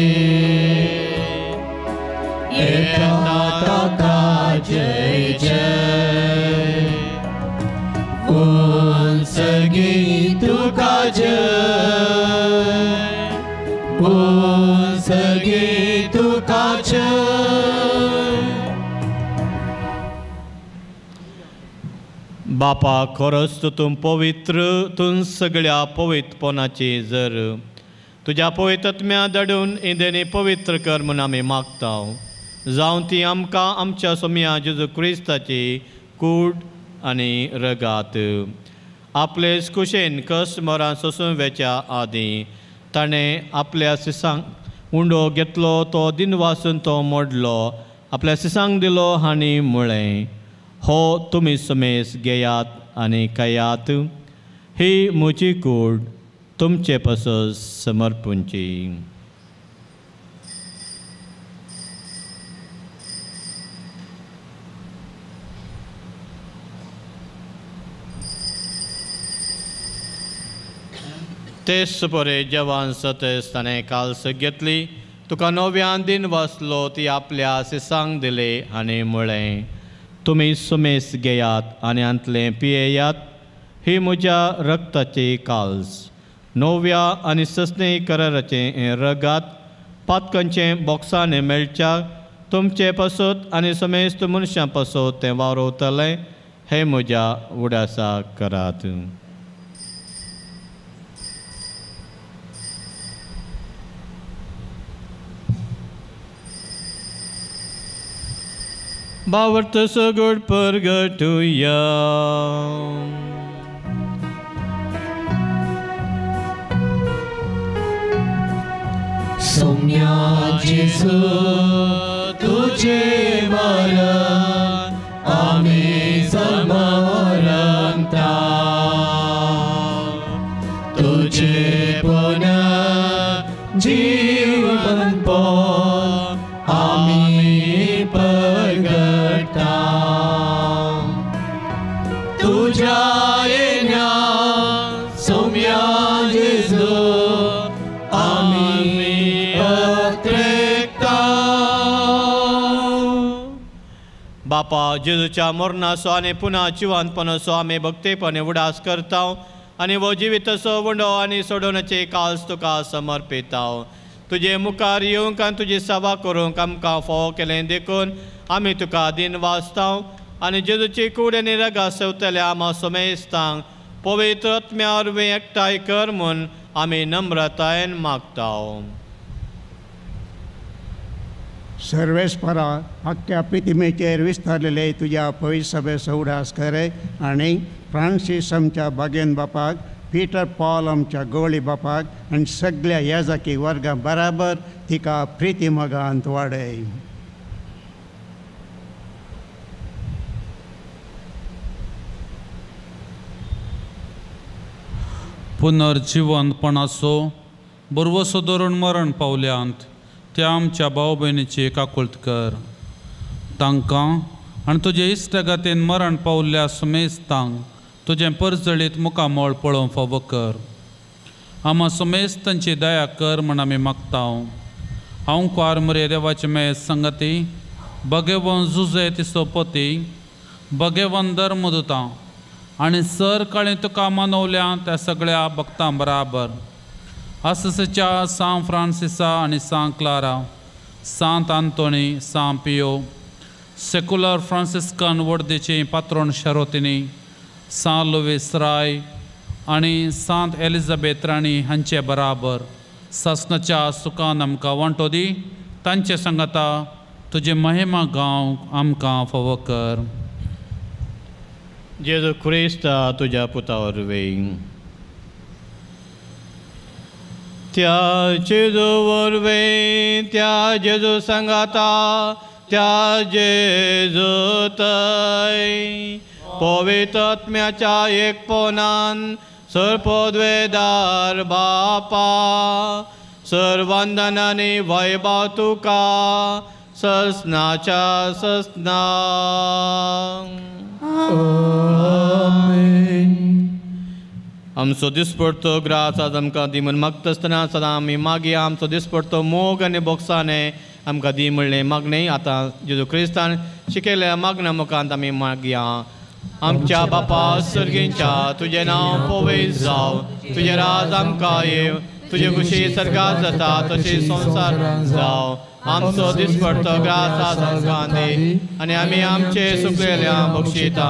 येता ताका जय जय. ओ सर्गी तुका जय, ओ सर्गी तुका जय. बापा, खरोच तूं पवित्र, तूं सगळ्या पवित्रपणाची जर तुज्या पवित्रत्म्या धाडून इंदेनी पवित्र कर म्हूण आमी मागता. जावं ती आमकां आमच्या सोम्या जेजू क्रिस्ताची कूड आनी रगात. आपले कुशेन कश्ट मरां सोसून वेच्या आदीं ताणें आपल्या सिसांक उंडो घेतलो, तो दिनवासून तो मोडलो, आपल्या सिसांक दिलो आनी म्हळें, हो तुमी समेस घेयात आनी खायात, ही म्हजी कूड तुमचे पासत समर्पूंची. तेच परे जवान सतेस ताणें काल्स घेतली, तुका नव्यान दिन वाचलो, ती आपल्या सिसांक दिले आनी म्हळें, तुमी सुमेस घेयात आनी हांतलें पियेयात, ही म्हज्या रक्ताची काल्स, नव्या आनी सस्नी कराराचें हें रगात, पातकांचें बोक्सांनी मेळच्या तुमचे पासत आनी समेस्त मनशां पासत तें वावरवतलें, हें म्हज्या उडासाक करात. बावर्त सगळ परगटुया. सोम्या जेजू तुझे मरण आमी जीवनपण आमी परगटा तुझ्या येण्या सोम्या जेजू आमी अत्रेकता. बापा जेजूच्या मरणाचो आनी पुन्हा जिवंतपणाचो आमी भक्तीपणे उडास करता आनी वो जिविताचो वंडो आनी सोडोवण्याचे काल्स तुका समर्पिता. तुजे मुखार येवंक आनी तुजी सेवा करूंक आमकां फावो केलें देखून आमी तुका दिन वाचता आनी जेजूची कूड आनी रगा सेवतल्या आमा समेस्तांक पवित्र आत्म्या वरवीं एकठांय कर म्हूण आमी नम्रतायेन मागता. सर्वेस्परा आख्ख्या प्रतिमेचेर विस्तारलेले तुज्या पवित्र सभेचो उडास करे आनी फ्रांसीस आमच्या बागेन बापाक, पीटर पॉल आमच्या गवळी बापाक आनी सगळ्या याजकी वर्गा बराबर तिका प्रिती मोगांत वाडय. पुनर्जिवंतपणाचो बरवसो धरून मरण पावल्यांत त्या आमच्या भाव भयणीची काकुळट कर. तांकां आनी तुजे इश्टगातीन मरण पावल्ल्या सुमेस्तांक तुजें परजळीत मुखामळ पळोवंक फावो कर. आमा सुमेस्तांची दया कर म्हण आमी मागता. हांव कुवार मुरे देवाचे मेज संगती भगेवन जुजे तिसोपती भगेवन धर्मदुतां आनी सर काळी तुका मानवल्या त्या सगळ्या भक्तां बराबर आसच्या सांत फ्रांसिसा आनी सांत क्लारा, सांत आंतोनी, सांत पियो, सेक्युलर फ्रांसिस्कन वर्देची पात्रोण शरोतिनी, सांत लुवीस राय आनी सांत एलिझाबेथ राणी हांचे बराबर सासणाच्या सुखान आमकां वांटो दी. तांचे सांगाता तुजे महिमा गावंक आमकां फावो कर. जेजू क्रिस्त तुज्या पुता वरवीं, त्या जेजू वरवीं, त्या जेजू सांगाता, त्या जेजू तय पवित्र आत्म्याच्या एकपणान सर्पद्वेदार बापा सर्वंदनानी वैभव तुका ससनाच्या ससना. आमेन. आमचो दिसपडतो ग्रास आज आमकां दी म्हूण मागता आसतना सदां आमी मागया. आमचो दिसपडतो मोग आनी बोगसाने आमकां दी म्हणलें मागणें आतां जेजू क्रिस्तान शिकयल्या मागण्या मुखांत आमी मागया. आमच्या बापा सर्गींच्या तुजें नांव पवित्र जावं, तुजें राज आमकां येवं, तुजे खुशी सर्गात जाता तशी संवसार जावं. आमचो दिसपडतो ग्रास आज आमकां दी आनी आमी आमचे सुकलेल्या बक्षिता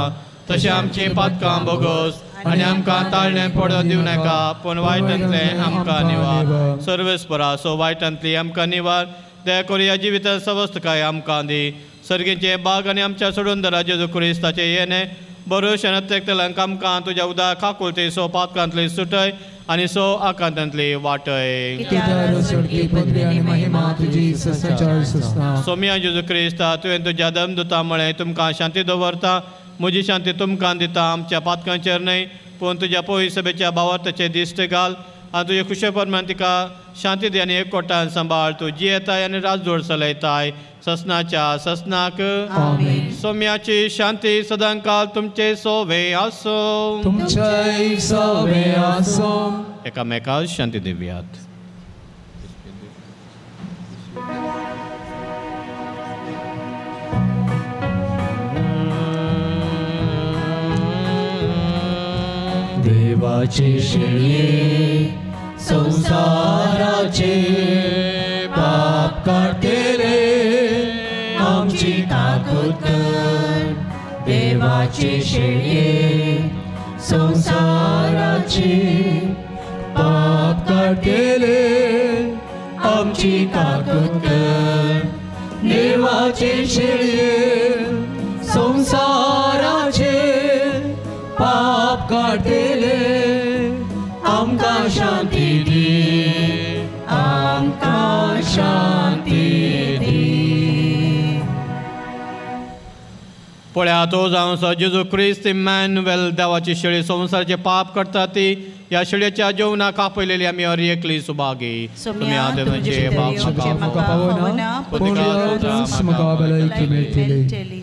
तशें आमचीं पातकां बोगस आनी आमकां ताळणें पडोवन दिवं नाका, पूण वायटांतलें आमकां निवार. सर्वेस्परा सो वायटांतली आमकां निवार. दया करून ह्या जिवितांत सवस्तकाय आमकां दी. सर्गीचे बाग आनी आमच्या सोडून दरा जेजू क्रिस्ताचें येणें बरो शरणत्यागतल्यांक आमकां तुज्या उदक काकुळटी सो पातकांतली सुटय आनी सो आकांतांतली वाटय. सोम्या जेजू क्रिस्ता तुवें तुज्या दमदुता म्हळें तुमकां शांती दवरता, म्हजी शांती तुमकां दिता. आमच्या पातकांचेर न्हय पूण तुज्या पवित्र सभेच्या भावार्थाचेर दिश्ट घाल आनी तुजे खुशे प्रमाण तिका शांती दी आनी एकवटान सांबाळ. तूं जियेताय आनी राजजोड चलयताय ससनाच्या ससनाक. सोम्याची शांती सदांकाल तुमचे सोवे आसो. तुमचे सोवे आसो. एकामेकाक शांती दिवयात. देवाचे शेळये संसाराचे पाप काडटले आमची ताकद कर. देवाचे शेळये संसाराचे पाप काडटले आमची ताकद कर. देवाचे शेळये संसाराचे पाप काडटले आमकां शांती दी, आमकां शांती दी. पळया तो जावन जेजू क्रिस्त इमॅन्युएल देवाची शेळी संवसाराचे पाप करता ती ह्या शेळ्याच्या जेवणाक आपयलेली आमी हर एकली सुभागी. सोम्या तुमचे म्हाका पावना पूण म्हाका भलायकी मेळटली.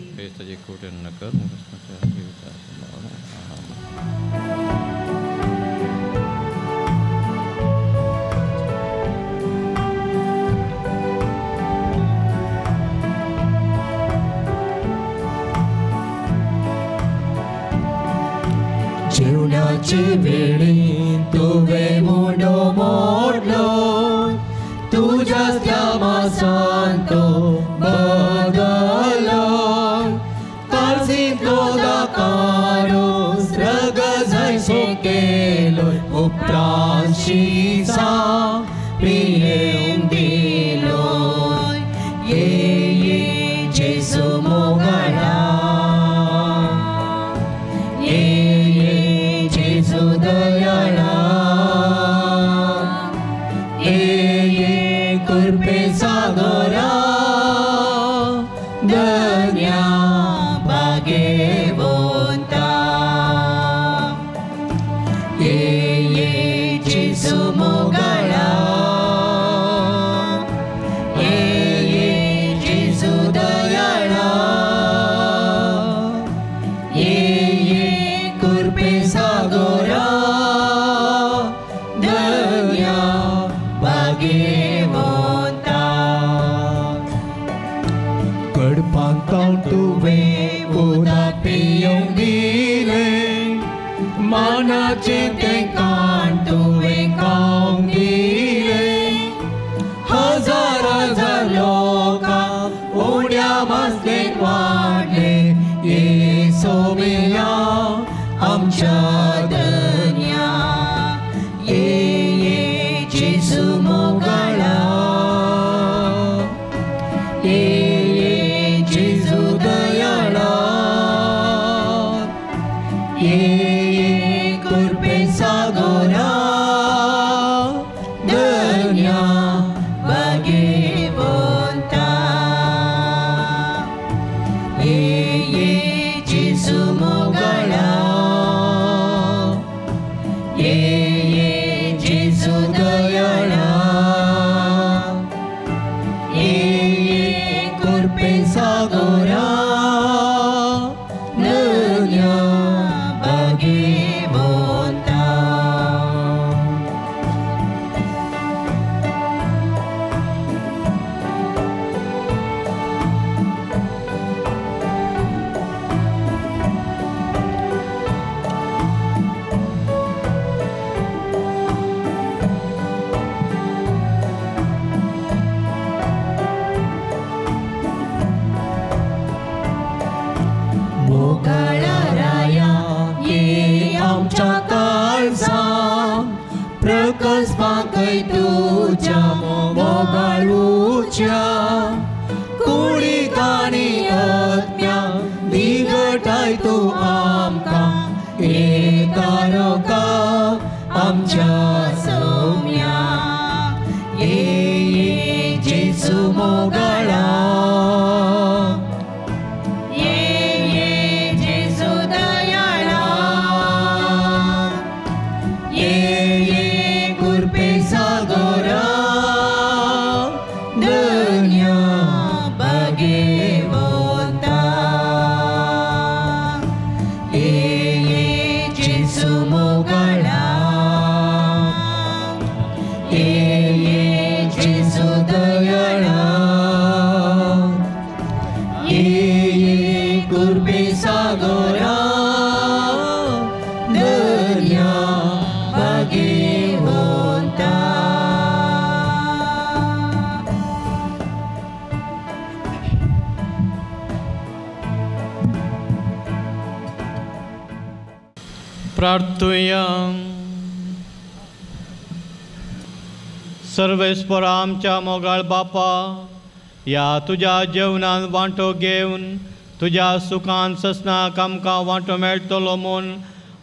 जेवणाचे वेळी तुवें मुंडो मोडलो, तुज्या मासान तो बदलो, काळजींतलो दाकारो रग जायसो केलो, उपरांत शिसा पियेवंक दिलो. ये ये जेजू मोगाळा, ये ये जेजू दयाळा, ये ये कृपे सागरा, धन्या भाग्यवंता. ये ये जेजू मोगाळा, ये ये जेजू दयाळा, ये ये कृपे सागरा, धन्या भाग्यवंता. कडपांत तुवें उदक पिवंक दिलें, मानाचें तें काण तुवें खावंक दिलें, हजार हजार लोकांक उण्या मासलेन वाडलें. ये सोम्या आमच्या धन्या, ये ये जेजू मोगाळा, ये ये जेजू दयाळा, ये ये कृपे सागरा, धन्या भाग्यवंता. ये ये जेजू मोगाळा, ये ये जेजू दयाळा, ये ये कृपे सागरा, धन्या भाग्यवंता. मोगाळा राया ये आमच्या काळजां, प्रकल्पाकय तुज्या मोगाळूच्या, कुडी काणी आत्म्या दिगटाय तूं आमकां, ये तारका आमच्या सोम्या, ये ये जेजू मोगाळा, ये ये जेजू दयाळा, ये ये कृपे सागरा, धन्या भाग्यवंता. ये ये जेजू मोगाळा, ये ये जेजू दयाळा, ये ये कृपे सागरा, धन्या भाग्यवंता. प्रार्थुया. सर्वेस्पर आमच्या मोगाळ बापा, ह्या तुज्या जेवणान वांटो घेवन तुज्या सुखान ससनाक आमकां वांटो मेळटलो म्हूण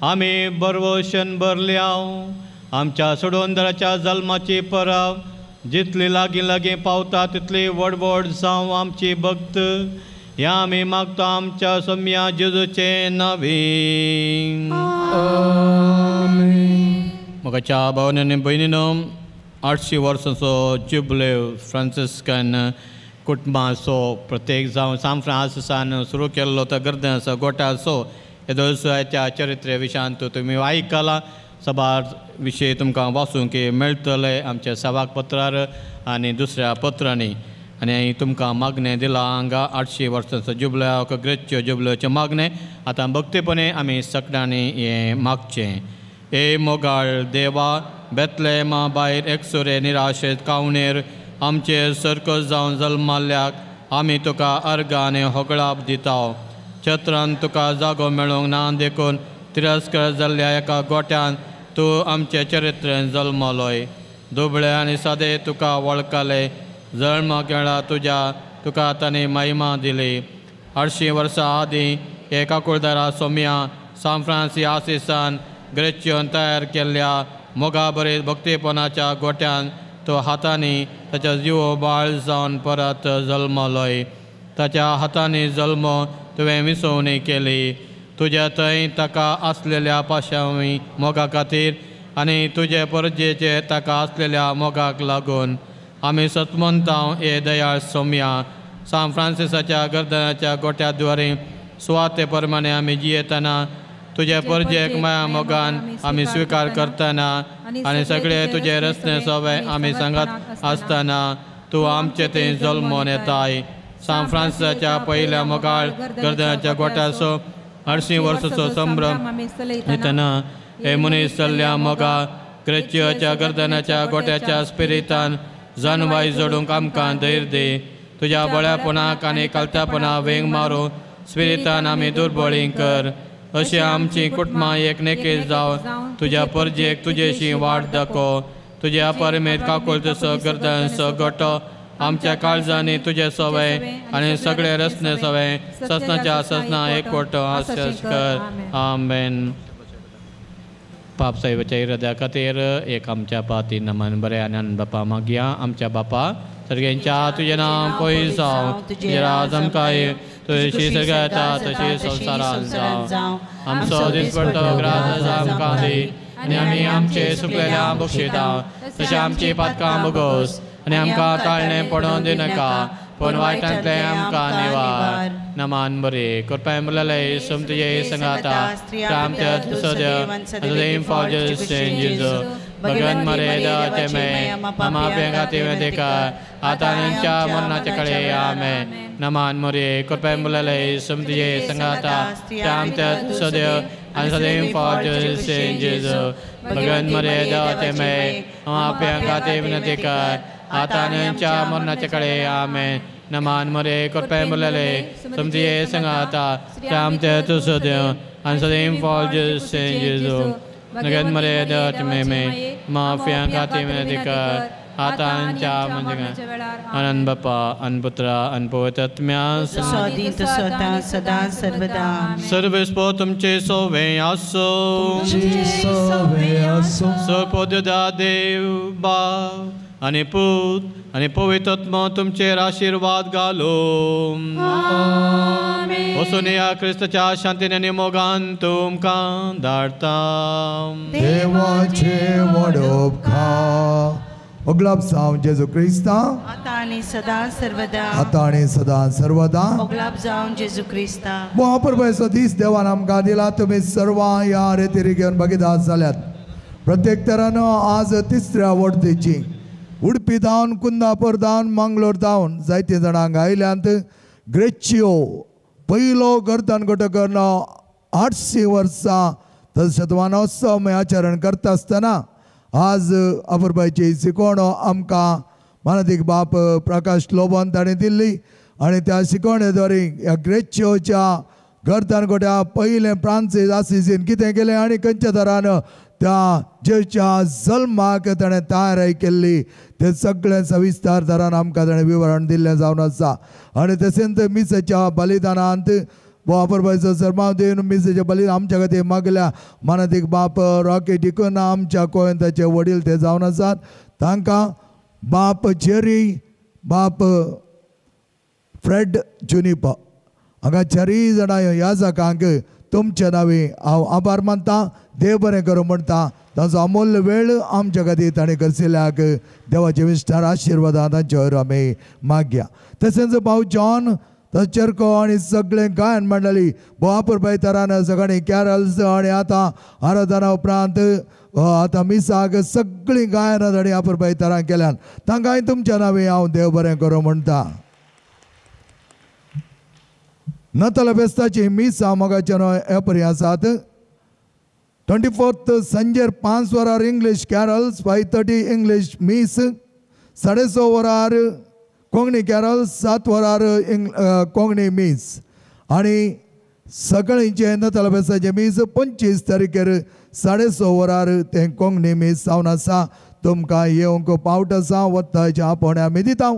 आमी बरवशन भरल्या. आमच्या सोडोंदराच्या जल्माची परब जितली लागीं लागीं पावता तितली व्हड व्हड जावं आमची भक्त ह्या आमी मागता आमच्या सोम्या जेजूचे नांवे. आमेन. मोगाच्या भावांनी आनी भयणीनो, 800 वर्सांचो जुबलेव फ्रांसिस्कन कुटुंबाचो प्रत्येक जावन सान फ्रांसिसान सुरू केल्लो तो गर्दनाचो गोठाचो येदोळच्या चरित्र विशयांत तुमी आयकला. सबार विशय तुमकां वाचूंक मेळटले आमच्या सभाक पत्रार आनी दुसऱ्या पत्रांनी. आनी तुमकां मागणें दिलां हांगा 800 वर्सांचो जुबलेव ग्रेच्यो जुबलेवचें मागणें आतां भक्तीपणे आमी सगळ्यांनी हें मागचें. ए मोगाळ देवा, बेतलेमा भायर एकसुरे निराशेत कावणेर आमचेर सर्कस जावन जल्माल्ल्याक आमी तुका अर्गां आनी होगळाप दिता. छत्रान तुका जागो मेळूंक ना देखून तिरस्कार जाल्ल्या एका गोट्यान तूं आमचे चरित्रेन जल्मलोय. दुबळे आनी सादे तुका वळखले, जल्म केळा तुज्या तुका तांणी महिमा दिली. 800 वर्सां आदीं एका कुळदारा सोम्या सान फ्रांसी आसिसान ग्रेच्योन तयार केल्ल्या मोगाभरीत भक्तीपणाच्या गोट्यान तो हातांनी ताच्या जिवो बाळ जावन परत जल्मलोय. ताच्या हातांनी जल्म तुवें विसवणी केली. तुज्या थंय ताका आसलेल्या पाशावी मोगा खातीर आनी तुजे परजेचे ताका आसलेल्या मोगाक लागून आमी सतमंतां. हे दयाळ सोम्या, सान फ्रांसिसाच्या गर्दनाच्या गोट्या द्वारे सुवाते प्रमाणे आमी जियेतना तुजे परजेक माया मोगान आमी स्विकार करतना आनी सगळे तुजे रस्ते सवे आमी सांगत आसतना तूं आमचे थंय जल्मोन येताय. सान फ्रांसिसाच्या पयल्या मोगाळ गर्दनाच्या गोट्याचो 800 वर्साचो संभ्रम येतना हे मनीस चल्ल्या मोगा ग्रेच्योच्या गर्दनाच्या गोट्याच्या स्पिरितान जानवाय जोडूंक आमकां धैर्य दी. तुज्या बळ्यापणाक आनी कालत्यापणा वेंग मारूं स्पिरितान आमी दुर्बळी कर. अशी आमची कुटुंबां एकनेके जावन तुज्या परजेक तुजेशी वाट दाखो. तुज्या परमेत काकुळतेचो गर्दनचो गोटो आमच्या काळजांनी तुजे सवय आनी सगळे रचने सवय ससनाच्या ससना एकवटो आशेश कर. आमेन. पाप साहेबाच्या इराद्या खातीर एक आमच्या पाती नमन बरें आनी बापा मागया. आमच्या बापा सर्गेंच्या तुजें नांव पयस जावं, तुजें राज आमकां येवं, तुजी सर्गांत जाता तशी संवसारांत जावं. आमचो दिसपडटो ग्रास आमकां दी आनी आमी आमचे सुकलेल्या बक्षिता तशें आमची पातकां भोगोस आनी आमकां ताळणें पडोवन दिनाका, पूण वायटांतलें आमकां निवार. नमान बरे कृपा मुरलें सम तुजे संगाता आमच्या भगवान मरे देवाचे मे मामा पेंगाती देखा आता मरणाचे कडे आमे. नमान मोरे कृपा मुरलें सम तुजे संगाता आमच्या सदैव आनी सदैव जेजू. भगवान मरे देवाचे मे मामा पेंगाती विनंती कर आता मरणाचे कडे आमे. नमान मरे कृपा मुरलें तुमचे संगाता आमच्या सदैव आनी सदैव जेजू. नगन मरे देवाचे मे माफिया खाती विनंती कर आतांच्या म्हणजे आनंद बापा अनपुत्र अनपवित्रत्म्या सदा सर्वदा. सर्वेस्पो तुमचे सोवे आसो सपोदा देव बाप आनी पूत आनी पवित्रत्म तुमचेर आशिर्वाद घालो. वचून ह्या क्रिस्ताच्या शांतीन आनी मोगान तुमकां धाडटा. देवाचे वडोप खा ओगलाप जावं जेजू क्रिस्ता आतां आनी सदां सर्वदा. आतां आनी सदां सर्वदा ओगलाप जावं जेजू क्रिस्ता. महाप्रभूचो दीस देवान आमकां दिला. तुमी सर्वां ह्या रेतीरी घेवन भागीदार जाल्यात. प्रत्येक तरान आज तिसऱ्या वर्तेची उडपी धावन, कुंदापूर धावन, मंगलोर धावन जायते जाणांक आयल्यांत. ग्रेच्यो पयलो गर्दन गोटो करून 800 वर्सां शतमानोत्सव आमी आचरण करता आसतना आज अपुरबायची शिकवण आमकां मानादीक बाप प्रकाश लोबन ताणें दिल्ली आनी त्या शिकवणे द्वारे ह्या ग्रेच्योच्या गर्दन गोट्या पयलें फ्रांसीस आसिसीन कितें केलें आनी खंयच्या तरान त्या जेच्या जल्माक ताणें तयारी केल्ली तें सगळें सविस्तर तरान आमकां ताणें विवरण दिल्लें जावन आसा. आनी तशेंच मिसाच्या बलिदानांत वापरपाचो सरमाव दिवन मिसाचें बलिदान आमच्या खातीर मागल्या मानादीक बाप रॉकी डिकोना आमच्या गोंयताचे वडील ते जावन आसात. तांकां बाप जेरी, बाप फ्रेड जुनिपा हांगा चारूय जाणां ह्या जाकांक तुमच्या नांवी हांव आभार मानता. देव बरें करूं म्हणटा. तांचो अमूल्य वेळ आमच्या खातीर ताणें खर्चिल्याक देवाचे विस्तार आशिर्वादां तांच्यावर आमी मागया. तशेंच भाव जॉन चेरको आनी सगळें गायन मंडळी भोवापूर तरान सगळीं कॅरल्स आनी आतां आराधना उपरांत आतां मिसाक सगळीं गायनां तांणी आपुरबाय तरान केल्यान तांकांय तुमच्या नांवे हांव देव बरें करूं म्हणटा. नताल फेस्ताची मिसां मोगाचे हे परी आसात. 24 संजेर 5 वरार इंग्लीश कॅरल्स, 5:30 इंग्लीश मीस, 6:30 वरार कोंकणी कॅरल्स, 7 वरार कोंकणी मीस आनी सगळींचे नताल फेस्ताचें मीस 25 तारखेर 6:30 वरार तें कोंकणी मीस जावन आसा. तुमकां येवंक पावट आसा वताच्या आपोवणें आमी दिता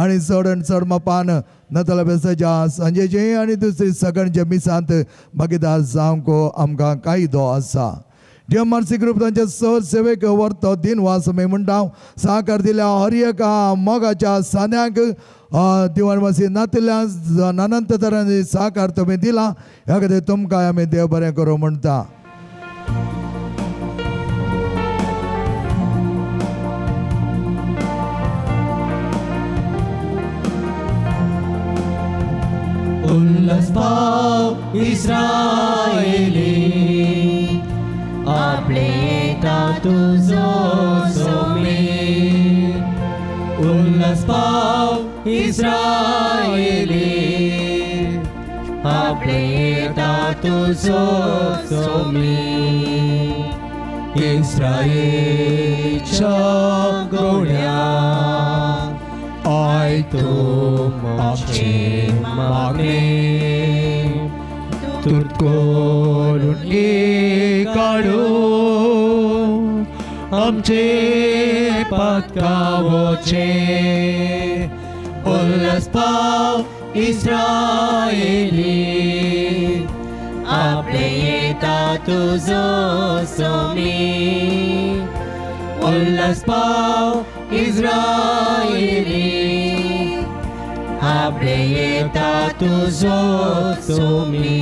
आनी चड आनी चड मापान नताल फेस्ताच्या सांजेचें आनी दुसरी सगळ्यांच्या मिसांत भागीदार जावंक आमकां कायदो आसा. डीएमआरसी ग्रुप तांच्या सर सेवेक वर्तो दिनवास आमी म्हणटा. साकार दिल्या हर एका मोगाच्या सान्यांक दिवाणवासी नातिल्ल्या नानंत तरांनी साकार तुमी दिला ह्या खातीर तुमकां आमी देव बरें करूं म्हणटा. उल्हास पाव इस्रायली आपले येता तुजो सोमी, उल्हास पाव इस्रायली आपले येता तुजो सोमी, इस्रायेच्या गोड्या आयक तूं आमचे मागणे, तूं करून काडू आमचे पातकावचे, उल्हास पाव इस्रायली आपले येता तुजो सोमी, उल्हास पाव इस्रायली आपले येता तुजो सोमी.